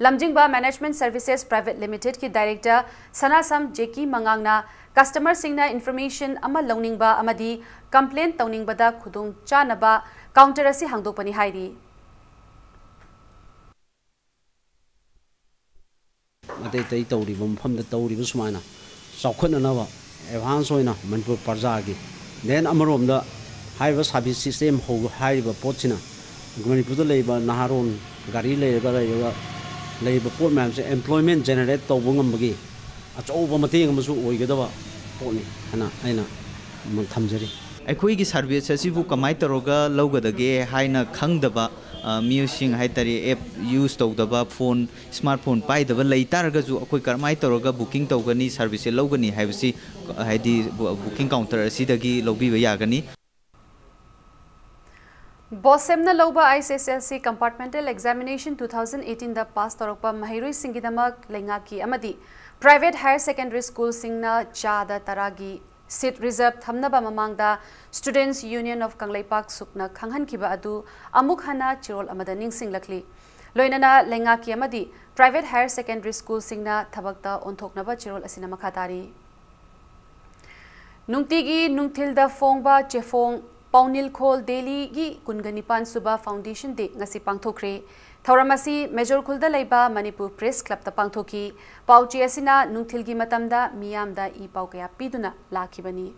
ꯂꯝꯖꯤꯡꯕ Management Services Private Limitedꯀꯤ director ꯁꯅꯥꯁꯝ ꯖꯦꯀꯤ ꯃꯉꯥꯡꯅ customerꯁꯤꯡꯅ information ꯑꯃ ꯂꯧꯅꯤꯡꯕ ꯑꯃꯗꯤ complaint ꯇꯧꯅꯤꯡꯕꯗ ꯈꯨꯗꯣꯡ ꯆꯥꯅꯕ counter ꯑꯁꯤ ꯍꯥꯡꯗꯣꯛꯄꯅꯤ ꯍꯥꯏꯔꯤ꯫ ꯑꯇꯩ ꯑꯇꯩ ꯇꯧꯔꯤꯕ ꯃꯐꯝꯗ ꯇꯧꯔꯤꯕ ꯁꯨꯃꯥꯏꯅ ꯆꯥꯎꯈꯠꯅꯅꯕ advance ꯑꯣꯏꯅ ꯃꯅꯤꯄꯨꯔ ꯄ꯭ꯔꯖꯥꯒꯤ, then ꯑꯃꯔꯣꯝꯗ ꯍꯥꯏꯔꯤꯕ service system ꯍꯧ-, ꯍꯥꯏꯔꯤꯕ ꯄꯣꯠꯁꯤꯅ ꯃꯅꯤꯄꯨꯔꯗ ꯂꯩꯕ ꯅꯍꯥꯔꯣꯟ, ꯒꯥꯔꯤ ꯂꯩꯔꯒ ꯂꯩꯔꯒ ꯂꯩꯔꯤꯕ ꯄꯣꯠ ꯃꯌꯥꯝꯁꯦ employment generate ꯇꯧꯕ ꯉꯝꯕꯒꯤ ꯑꯆꯧꯕ ꯃꯇꯦꯡ ꯑꯃꯁꯨ ꯑꯣꯏꯒꯗꯕ ꯄꯣꯠꯅꯤ ꯍꯥꯏꯅ ꯑꯩꯅ ꯊꯝꯖꯔꯤ꯫ ꯑꯩꯈꯣꯏꯒꯤ service ꯑꯁꯤꯕꯨ ꯀꯃꯥꯏꯅ ꯇꯧꯔꯒ ꯂꯧꯒꯗꯒꯦ ꯍꯥꯏꯅ ꯈꯪꯗꯕ ꯑ, ꯃꯤꯑꯣꯏꯁꯤꯡ ꯍꯥꯏꯇꯥꯔꯦ, ꯑꯦꯞ ꯌꯨꯁ ꯇꯧꯗꯕ, ꯐꯣꯟ, ꯁ꯭ꯃꯥꯔꯠ ꯐꯣꯟ ꯄꯥꯏꯗꯕ ꯂꯩ ꯇꯥꯔꯒꯁꯨ, ꯑꯩꯈꯣꯏ ꯀꯔꯝꯍꯥꯏꯅ ꯇꯧꯔꯒ ꯕꯨꯀꯤꯡ ꯇꯧꯒꯅꯤ, ꯁꯥꯔꯚꯤꯁꯁꯦ ꯂꯧꯒꯅꯤ ꯍꯥꯏꯕꯁꯤ, ꯍꯥꯏꯗꯤ, ꯕꯨ-, ꯕꯨꯀꯤꯡ ꯀꯥꯎꯟꯇꯔ ꯑꯁꯤꯗꯒꯤ ꯂꯧꯕꯤꯕ ꯌꯥꯒꯅꯤ꯫ ꯕꯣꯁꯦꯝꯅ ꯂꯧꯕ ice S L C compartmental examination two thousand ꯑꯩꯠꯇꯤꯟꯗ ꯄꯥꯁ ꯇꯧꯔꯛꯄ ꯃꯍꯩꯔꯣꯏꯁꯤꯡꯒꯤꯗꯃꯛ ꯂꯩꯉꯥꯛꯀꯤ ꯑꯃꯗꯤ ꯄ꯭ꯔꯥꯏꯚꯦꯠ ꯍꯥꯌꯔ ꯁꯦꯀꯦꯟꯗꯔꯤ ꯁ꯭ꯀꯨꯜꯁꯤꯡꯅ ꯆꯥꯗ ꯇꯔꯥꯒꯤ ꯁꯤꯠ ꯔꯤꯖꯔꯚ ꯊꯝꯅꯕ ꯃꯃꯥꯡꯗ Students' Union of ꯀꯪꯂꯩꯄꯥꯛ, ꯁꯨꯛꯅ ꯈꯪꯍꯟꯈꯤꯕ ꯑꯗꯨ ꯑꯃꯨꯛ ꯍꯟꯅ ꯆꯦꯔꯣꯜ ꯑꯃꯗ ꯅꯤꯡꯁꯤꯡꯂꯛꯂꯤ꯫ ꯂꯣꯏꯅꯅ ꯂꯩꯉꯥꯛꯀꯤ ꯑꯃꯗꯤ ꯄ꯭ꯔꯥꯏꯚꯦꯠ ꯍꯥꯌꯔ ꯁꯦꯀꯦꯟꯗꯔꯤ ꯁ꯭ꯀꯨꯜꯁꯤꯡꯅ ꯊꯕꯛꯇ ꯑꯣꯟꯊꯣꯛꯅꯕ ꯆꯦꯔꯣꯜ ꯑꯁꯤꯅ ꯃꯈꯥ ꯇꯥꯔꯤ꯫ ꯅꯨꯡꯇꯤꯒꯤ ꯅꯨꯡꯊꯤꯜꯗ ꯐꯣꯡꯕ ꯆꯦꯐꯣꯡ ꯄꯥꯎꯅꯤꯜꯈꯣꯜ ꯗꯦꯂꯤꯒꯤ ꯀꯨꯟꯒ ꯅꯤꯄꯥꯟ ꯁꯨꯕ ꯐꯥꯎꯟꯗꯦꯁꯟ ꯗꯦ ꯉꯁꯤ ꯄꯥꯡꯊꯣꯛꯈ꯭ꯔꯦ꯫ ꯊꯧꯔꯝ ꯑꯁꯤ ꯃꯦꯖꯣꯔ ꯈꯨꯜꯗ ꯂꯩꯕ ꯃꯅꯤꯄꯨꯔ ꯄ꯭ꯔꯦꯁ ꯀ꯭ꯂꯕꯇ ꯄꯥꯡꯊꯣꯛꯈꯤ꯫ ꯄꯥꯎꯆꯦ ꯑꯁꯤꯅ ꯅꯨꯡꯊꯤꯜꯒꯤ ꯃꯇꯝꯗ ꯃꯤꯌꯥꯝꯗ ꯏ ꯄꯥꯎ ꯀꯌꯥ ꯄꯤꯗꯨꯅ ꯂꯥꯛꯈꯤꯕꯅꯤ꯫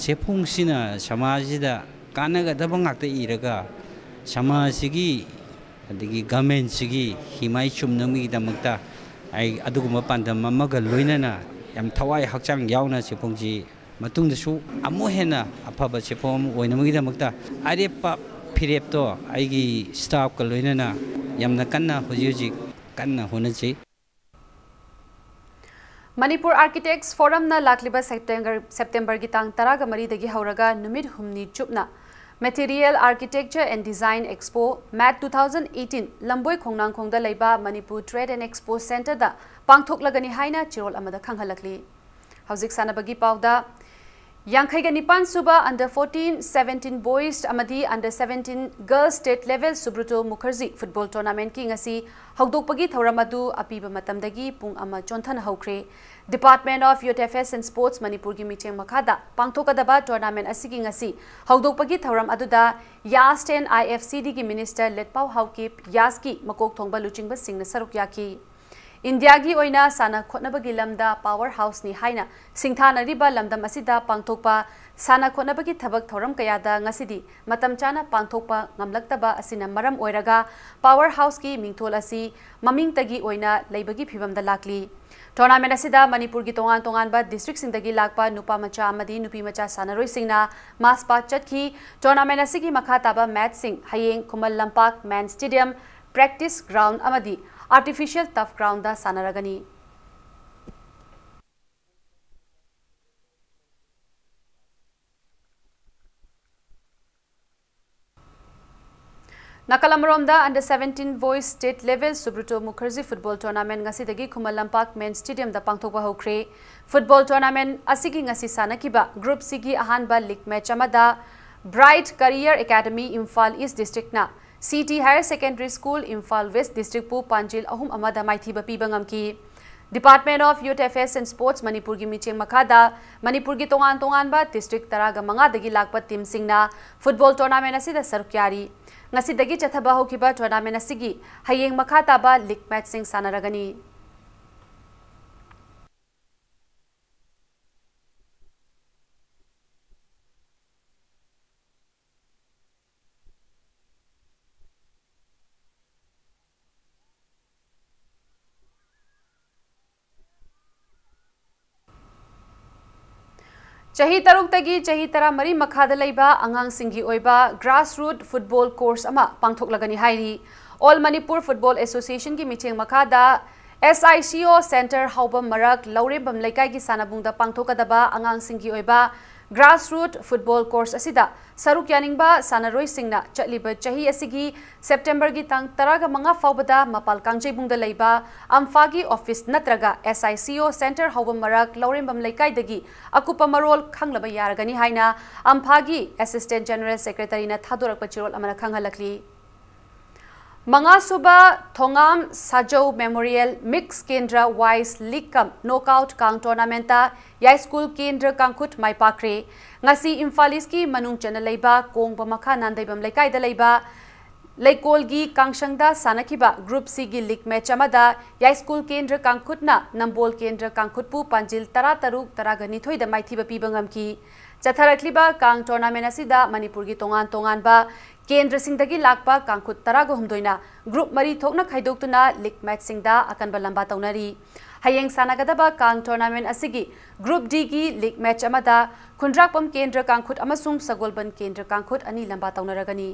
ꯆꯦꯐꯣꯡꯁꯤꯅ ꯁꯃꯥꯖꯁꯤꯗ ꯀꯥꯟꯅꯒꯗꯕ ꯉꯥꯛꯇ ꯏꯔꯒ, ꯁꯃꯥꯖꯁꯤꯒꯤ ꯑꯗꯒꯤ ꯒꯃꯦꯟꯁꯤꯒꯤ ꯍꯤꯃꯥꯏ ꯆꯨꯝꯅꯕꯒꯤꯗꯃꯛꯇ ꯑꯩ ꯑꯗꯨꯒꯨꯝꯕ ꯄꯥꯟꯗꯝ ꯑꯃꯒ ꯂꯣꯏꯅꯅ ꯌꯥꯝ ꯊꯋꯥꯏ ꯍꯛꯆꯥꯡ ꯌꯥꯎꯅ ꯆꯦꯐꯣꯡꯁꯤ ꯃꯇꯨꯡꯗꯁꯨ ꯑꯃꯨꯛ ꯍꯦꯟꯅ ꯑꯐꯕ ꯆꯦꯐꯣꯡ ꯑꯃ ꯑꯣꯏꯅꯕꯒꯤꯗꯃꯛꯇ ꯑꯔꯦꯞꯄ ꯐꯤꯔꯦꯞꯇꯣ ꯑꯩꯒꯤ ꯁ꯭ꯇꯥꯐꯀ ꯂꯣꯏꯅꯅ ꯌꯥꯝꯅ ꯀꯟꯅ ꯍꯧꯖꯤꯛ ꯍꯧꯖꯤꯛ ꯀꯟꯅ ꯍꯣꯠꯅꯖꯩ꯫ ꯃꯅꯤꯄꯨꯔ ꯑꯥꯔꯀꯤꯇꯦꯛꯁ ꯐꯣꯔꯝꯅ ꯂꯥꯛꯂꯤꯕ ꯁꯦꯞꯇꯦꯝꯕꯔ, ꯁꯦꯞꯇꯦꯝꯕꯔꯒꯤ ꯇꯥꯡ ꯇꯔꯥꯒ ꯃꯔꯤꯗꯒꯤ ꯍꯧꯔꯒ ꯅꯨꯃꯤꯠ ꯍꯨꯝꯅꯤ ꯆꯨꯞꯅ Material Architecture and Design Expo, mat two thousand eighteen, ꯂꯝꯕꯣꯏ ꯈꯣꯡꯅꯥꯡꯈꯣꯡꯗ ꯂꯩꯕ ꯃꯅꯤꯄꯨꯔ Trade and Expo Centreꯗ ꯄꯥꯡꯊꯣꯛꯂꯒꯅꯤ ꯍꯥꯏꯅ ꯆꯦꯔꯣꯜ ꯑꯃꯗ ꯈꯪꯍꯜꯂꯛꯂꯤ꯫ ꯍꯧꯖꯤꯛ ꯁꯥꯟꯅꯕꯒꯤ ꯄꯥꯎꯗ, ꯌꯥꯡꯈꯩꯒ ꯅꯤꯄꯥꯟ ꯁꯨꯕ Under fourteen, seventeen Boys ꯑꯃꯗꯤ Under seventeen Girls State Level Subroto Mukherjee Football Tournamentꯀꯤ ꯉꯁꯤ ꯍꯧꯗꯣꯛꯄꯒꯤ ꯊꯧꯔꯝ ꯑꯗꯨ ꯑꯄꯤꯕ ꯃꯇꯝꯗꯒꯤ ꯄꯨꯡ ꯑꯃ ꯆꯣꯟꯊꯅ ꯍꯧꯈ꯭ꯔꯦ꯫ Department of Youth Affairs and Sports ꯃꯅꯤꯄꯨꯔꯒꯤ ꯃꯤꯠꯌꯦꯡ ꯃꯈꯥꯗ ꯄꯥꯡꯊꯣꯛꯀꯗꯕ ꯇꯣꯔꯅꯥꯃꯦꯟ ꯑꯁꯤꯒꯤ ꯉꯁꯤ ꯍꯧꯗꯣꯛꯄꯒꯤ ꯊꯧꯔꯝ ꯑꯗꯨꯗ ꯌꯥꯁ ten IFCDꯒꯤ ꯃꯤꯅꯤꯁꯇꯔ ꯂꯦꯠꯄꯥꯎ ꯍꯥꯎꯀꯤꯞ, ꯌꯥꯁꯀꯤ ꯃꯀꯣꯛ ꯊꯣꯡꯕ ꯂꯨꯆꯤꯡꯕꯁꯤꯡꯅ ꯁꯔꯨꯛ ꯌꯥꯈꯤ꯫ ꯏꯟꯗꯤꯌꯥꯒꯤ ꯑꯣꯏꯅ ꯁꯥꯟꯅ ꯈꯣꯠꯅꯕꯒꯤ ꯂꯝꯗ power houseꯅꯤ ꯍꯥꯏꯅ ꯁꯤꯡꯊꯥꯅꯔꯤꯕ ꯂꯝꯗꯝ ꯑꯁꯤꯗ ꯄꯥꯡꯊꯣꯛꯄ ꯁꯥꯟꯅ ꯈꯣꯠꯅꯕꯒꯤ ꯊꯕꯛ ꯊꯧꯔꯝ ꯀꯌꯥꯗ ꯉꯁꯤꯗꯤ ꯃꯇꯝ ꯆꯥꯅ ꯄꯥꯡꯊꯣꯛꯄ ꯉꯝꯂꯛꯇꯕ ꯑꯁꯤꯅ ꯃꯔꯝ ꯑꯣꯏꯔꯒ power houseꯀꯤ ꯃꯤꯡꯊꯣꯜ ꯑꯁꯤ ꯃꯃꯤꯡꯇꯒꯤ ꯑꯣꯏꯅ ꯂꯩꯕꯒꯤ ꯐꯤꯚꯝꯗ ꯂꯥꯛꯂꯤ꯫ Tournament ꯑꯁꯤꯗ ꯃꯅꯤꯄꯨꯔꯒꯤ ꯇꯣꯉꯥꯟ ꯇꯣꯉꯥꯟꯕ districtꯁꯤꯡꯗꯒꯤ ꯂꯥꯛꯄ ꯅꯨꯄꯥ ꯃꯆꯥ ꯑꯃꯗꯤ ꯅꯨꯄꯤ ꯃꯆꯥ ꯁꯥꯟꯅꯔꯣꯏꯁꯤꯡꯅ ꯃꯥꯁ ꯄꯥ ꯆꯠꯈꯤ꯫ Tournament ꯑꯁꯤꯒꯤ ꯃꯈꯥ ꯇꯥꯕ matchꯁꯤꯡ ꯍꯌꯦꯡ Khuman Lampak main stadium, practice ground ꯑꯃꯗꯤ artificial turf groundꯗ ꯁꯥꯟꯅꯔꯒꯅꯤ꯫ ꯅꯥꯀꯜ ꯑꯃꯔꯣꯝꯗ under seventeen boys state level Subroto Mukherjee football tournament ꯉꯁꯤꯗꯒꯤ ꯈꯨꯃꯟ ꯂꯝꯄꯥꯛ main stadiumꯗ ꯄꯥꯡꯊꯣꯛꯄ ꯍꯧꯈ꯭ꯔꯦ꯫ Football tournament ꯑꯁꯤꯒꯤ ꯉꯁꯤ ꯁꯥꯟꯅꯈꯤꯕ group Cꯒꯤ ꯑꯍꯥꯟꯕ league match ꯑꯃꯗ Bright Career Academy Imphal East districtꯅ C T Higher Secondary School Imphal West districtꯄꯨ ꯄꯥꯟꯖꯤꯜ ꯑꯍꯨꯝ ꯑꯃꯗ ꯃꯥꯏꯊꯤꯕ ꯄꯤꯕ ꯉꯝꯈꯤ꯫ Department of Youth Affairs and Sports ꯃꯅꯤꯄꯨꯔꯒꯤ ꯃꯤꯠꯌꯦꯡ ꯃꯈꯥꯗ ꯃꯅꯤꯄꯨꯔꯒꯤ ꯇꯣꯉꯥꯟ ꯇꯣꯉꯥꯟꯕ district ꯇꯔꯥꯒ ꯃꯉꯥꯗꯒꯤ ꯂꯥꯛꯄ teamꯁꯤꯡꯅ football tournament ꯑꯁꯤꯗ ꯁꯔꯨꯛ ꯌꯥꯔꯤ꯫ ꯉꯁꯤꯗꯒꯤ ꯆꯠꯊꯕ ꯍꯧꯈꯤꯕ tournament ꯑꯁꯤꯒꯤ ꯍꯌꯦꯡ ꯃꯈꯥ ꯇꯥꯕ league matchꯁꯤꯡ ꯁꯥꯟꯅꯔꯒꯅꯤ꯫ ꯆꯍꯤ ꯇꯔꯨꯛꯇꯒꯤ ꯆꯍꯤ ꯇꯔꯥꯃꯔꯤ ꯃꯈꯥꯗ ꯂꯩꯕ ꯑꯉꯥꯡꯁꯤꯡꯒꯤ ꯑꯣꯏꯕ grassroot football course ꯑꯃ ꯄꯥꯡꯊꯣꯛꯂꯒꯅꯤ ꯍꯥꯏꯔꯤ꯫ All Manipur Football Associationꯒꯤ ꯃꯤꯠꯌꯦꯡ ꯃꯈꯥꯗ S I C O Centre ꯍꯥꯎꯕꯝ ꯃꯔꯛ ꯂꯧꯔꯦꯝꯕꯝ ꯂꯩꯀꯥꯏꯒꯤ ꯁꯥꯟꯅꯕꯨꯡꯗ ꯄꯥꯡꯊꯣꯛꯀꯗꯕ ꯑꯉꯥꯡꯁꯤꯡꯒꯤ ꯑꯣꯏꯕ grassroot football course ꯑꯁꯤꯗ ꯁꯔꯨꯛ ꯌꯥꯅꯤꯡꯕ ꯁꯥꯟꯅꯔꯣꯏꯁꯤꯡꯅ ꯆꯠꯂꯤꯕ ꯆꯍꯤ ꯑꯁꯤꯒꯤ Septemberꯒꯤ ꯇꯥꯡ ꯇꯔꯥꯒ ꯃꯉꯥ ꯐꯥꯎꯕꯗ ꯃꯄꯥꯜ ꯀꯥꯡꯖꯩꯕꯨꯡꯗ ꯂꯩꯕ ꯑꯝꯐꯥꯒꯤ office ꯅꯠꯇ꯭ꯔꯒ S I C O Centre ꯍꯥꯎꯕꯝ ꯃꯔꯛ ꯂꯧꯔꯦꯝꯕꯝ ꯂꯩꯀꯥꯏꯗꯒꯤ ꯑꯀꯨꯞꯄ ꯃꯔꯣꯜ ꯈꯪꯂꯕ ꯌꯥꯔꯒꯅꯤ ꯍꯥꯏꯅ ꯑꯝꯐꯥꯒꯤ Assistant General Secretaryꯅ ꯊꯥꯗꯣꯔꯛꯄ ꯆꯦꯔꯣꯜ ꯑꯃꯅ ꯈꯪꯍꯜꯂꯛꯂꯤ꯫ ꯃꯉꯥꯁꯨꯕ ꯊꯣꯉꯥꯝ ꯁꯥꯖꯧ Memorial Mix ꯀꯦꯟꯗ꯭ꯔ Wise League cum Knockout Kang Tournamentꯇ ꯌꯥꯏꯁ꯭ꯀꯨꯜ ꯀꯦꯟꯗ꯭ꯔ ꯀꯥꯡꯈꯨꯠ ꯃꯥꯏ ꯄꯥꯛꯈ꯭ꯔꯦ꯫ ꯉꯁꯤ ꯏꯝꯐꯥꯜ ꯏꯁ꯭ꯠꯀꯤ ꯃꯅꯨꯡ ꯆꯟꯅ ꯂꯩꯕ ꯀꯣꯡꯕ ꯃꯈꯥ ꯅꯥꯟꯗꯩꯕꯝ ꯂꯩꯀꯥꯏꯗ ꯂꯩꯕ ꯂꯩꯀꯣꯜꯒꯤ ꯀꯥꯡꯁꯪꯗ ꯁꯥꯟꯅꯈꯤꯕ Group Cꯒꯤ league match ꯑꯃꯗ ꯌꯥꯏꯁ꯭ꯀꯨꯜ ꯀꯦꯟꯗ꯭ꯔ ꯀꯥꯡꯈꯨꯠꯅ ꯅꯝꯕꯣꯜ ꯀꯦꯟꯗ꯭ꯔ ꯀꯥꯡꯈꯨꯠꯄꯨ ꯄꯥꯟꯖꯤꯜ ꯇꯔꯥ ꯇꯔꯨꯛ, ꯇꯔꯥꯒ ꯅꯤꯊꯣꯏꯗ ꯃꯥꯏꯊꯤꯕ ꯄꯤꯕ ꯉꯝꯈꯤ꯫ ꯆꯠꯊꯔꯛꯂꯤꯕ ꯀꯥꯡ tournament ꯑꯁꯤꯗ ꯃꯅꯤꯄꯨꯔꯒꯤ ꯇꯣꯉꯥꯟ ꯇꯣꯉꯥꯟꯕ ꯀꯦꯟꯗ꯭ꯔꯁꯤꯡꯗꯒꯤ ꯂꯥꯛꯄ ꯀꯥꯡꯈꯨꯠ ꯇꯔꯥꯒ ꯍꯨꯝꯗꯣꯏꯅ group ꯃꯔꯤ ꯊꯣꯛꯅ ꯈꯥꯏꯗꯣꯛꯇꯨꯅ league matchꯁꯤꯡꯗ ꯑꯀꯟꯕ ꯂꯝꯕꯥ ꯇꯧꯅꯔꯤ꯫ ꯍꯌꯦꯡ ꯁꯥꯟꯅꯒꯗꯕ ꯀꯥꯡ tournament ꯑꯁꯤꯒꯤ Group Dꯒꯤ league match ꯑꯃꯗ ꯈꯨꯟꯗ꯭ꯔꯥꯛꯄꯝ ꯀꯦꯟꯗ꯭ꯔ ꯀꯥꯡꯈꯨꯠ ꯑꯃꯁꯨꯡ ꯁꯒꯣꯜꯕꯟ ꯀꯦꯟꯗ꯭ꯔ ꯀꯥꯡꯈꯨꯠ ꯑꯅꯤ ꯂꯝꯕꯥ ꯇꯧꯅꯔꯒꯅꯤ꯫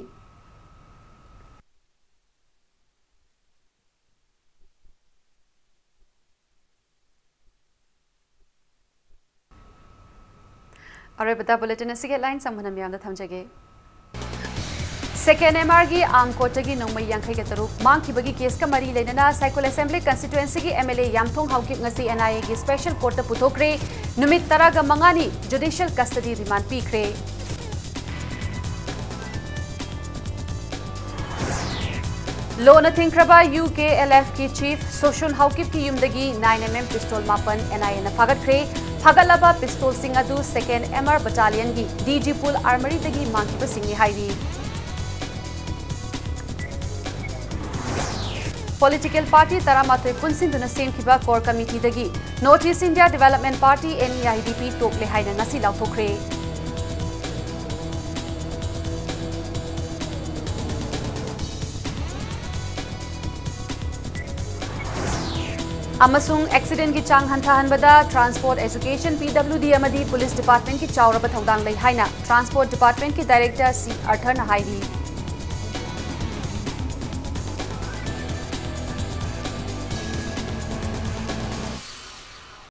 ꯑꯔꯣꯏꯕꯗ bulletin ꯑꯁꯤꯒꯤ headline ꯁꯝꯍꯟꯅ ꯃꯤꯌꯥꯝꯗ ꯊꯝꯖꯒꯦ꯫ Second MRꯒꯤ ꯑꯥꯝ ꯀꯣꯔꯠꯇꯒꯤ ꯅꯣꯡꯃꯩ ꯌꯥꯡꯈꯩꯒ ꯇꯔꯨꯛ ꯃꯥꯡꯈꯤꯕꯒꯤ caseꯀ ꯃꯔꯤ ꯂꯩꯅꯅ ꯁꯥꯏꯈꯣꯜ Assembly constituencyꯒꯤ MLA ꯌꯥꯝꯊꯣꯡ ꯍꯥꯎꯀꯤꯞ ꯉꯁꯤ NIAꯒꯤ special courtꯇ ꯄꯨꯊꯣꯛꯈ꯭ꯔꯦ꯫ ꯅꯨꯃꯤꯠ ꯇꯔꯥꯒ ꯃꯉꯥꯅꯤ judicial custody remand ꯄꯤꯈ꯭ꯔꯦ꯫ ꯂꯣꯅ ꯊꯤꯡꯈ꯭ꯔꯕ UKLFꯀꯤ chief ꯁꯣꯁꯨꯟ ꯍꯥꯎꯀꯤꯞꯀꯤ ꯌꯨꯝꯗꯒꯤ nine MM pistol ꯃꯥꯄꯟ NIAꯅ ꯐꯥꯒꯠꯈ꯭ꯔꯦ꯫ ꯐꯥꯒꯠꯂꯕ pistolꯁꯤꯡ ꯑꯗꯨ Second MR Battalionꯒꯤ DG Pool Armouryꯗꯒꯤ ꯃꯥꯡꯈꯤꯕꯁꯤꯡꯅꯤ ꯍꯥꯏꯔꯤ꯫ Political party ꯇꯔꯥꯃꯥꯊꯣꯏ ꯄꯨꯟꯁꯤꯟꯗꯨꯅ ꯁꯦꯝꯈꯤꯕ Core Committeeꯗꯒꯤ North East India Development Party, NEIDP, ꯇꯣꯛꯂꯦ ꯍꯥꯏꯅ ꯉꯁꯤ ꯂꯥꯎꯊꯣꯛꯈ꯭ꯔꯦ꯫ ꯑꯃꯁꯨꯡ accidentꯀꯤ ꯆꯥꯡ ꯍꯟꯊꯍꯟꯕꯗ Transport, Education, PWD ꯑꯃꯗꯤ Police Departmentꯀꯤ ꯆꯥꯎꯔꯕ ꯊꯧꯗꯥꯡ ꯂꯩ ꯍꯥꯏꯅ Transport Departmentꯀꯤ Director C ꯑꯔꯊꯔꯅ ꯍꯥꯏꯔꯤ꯫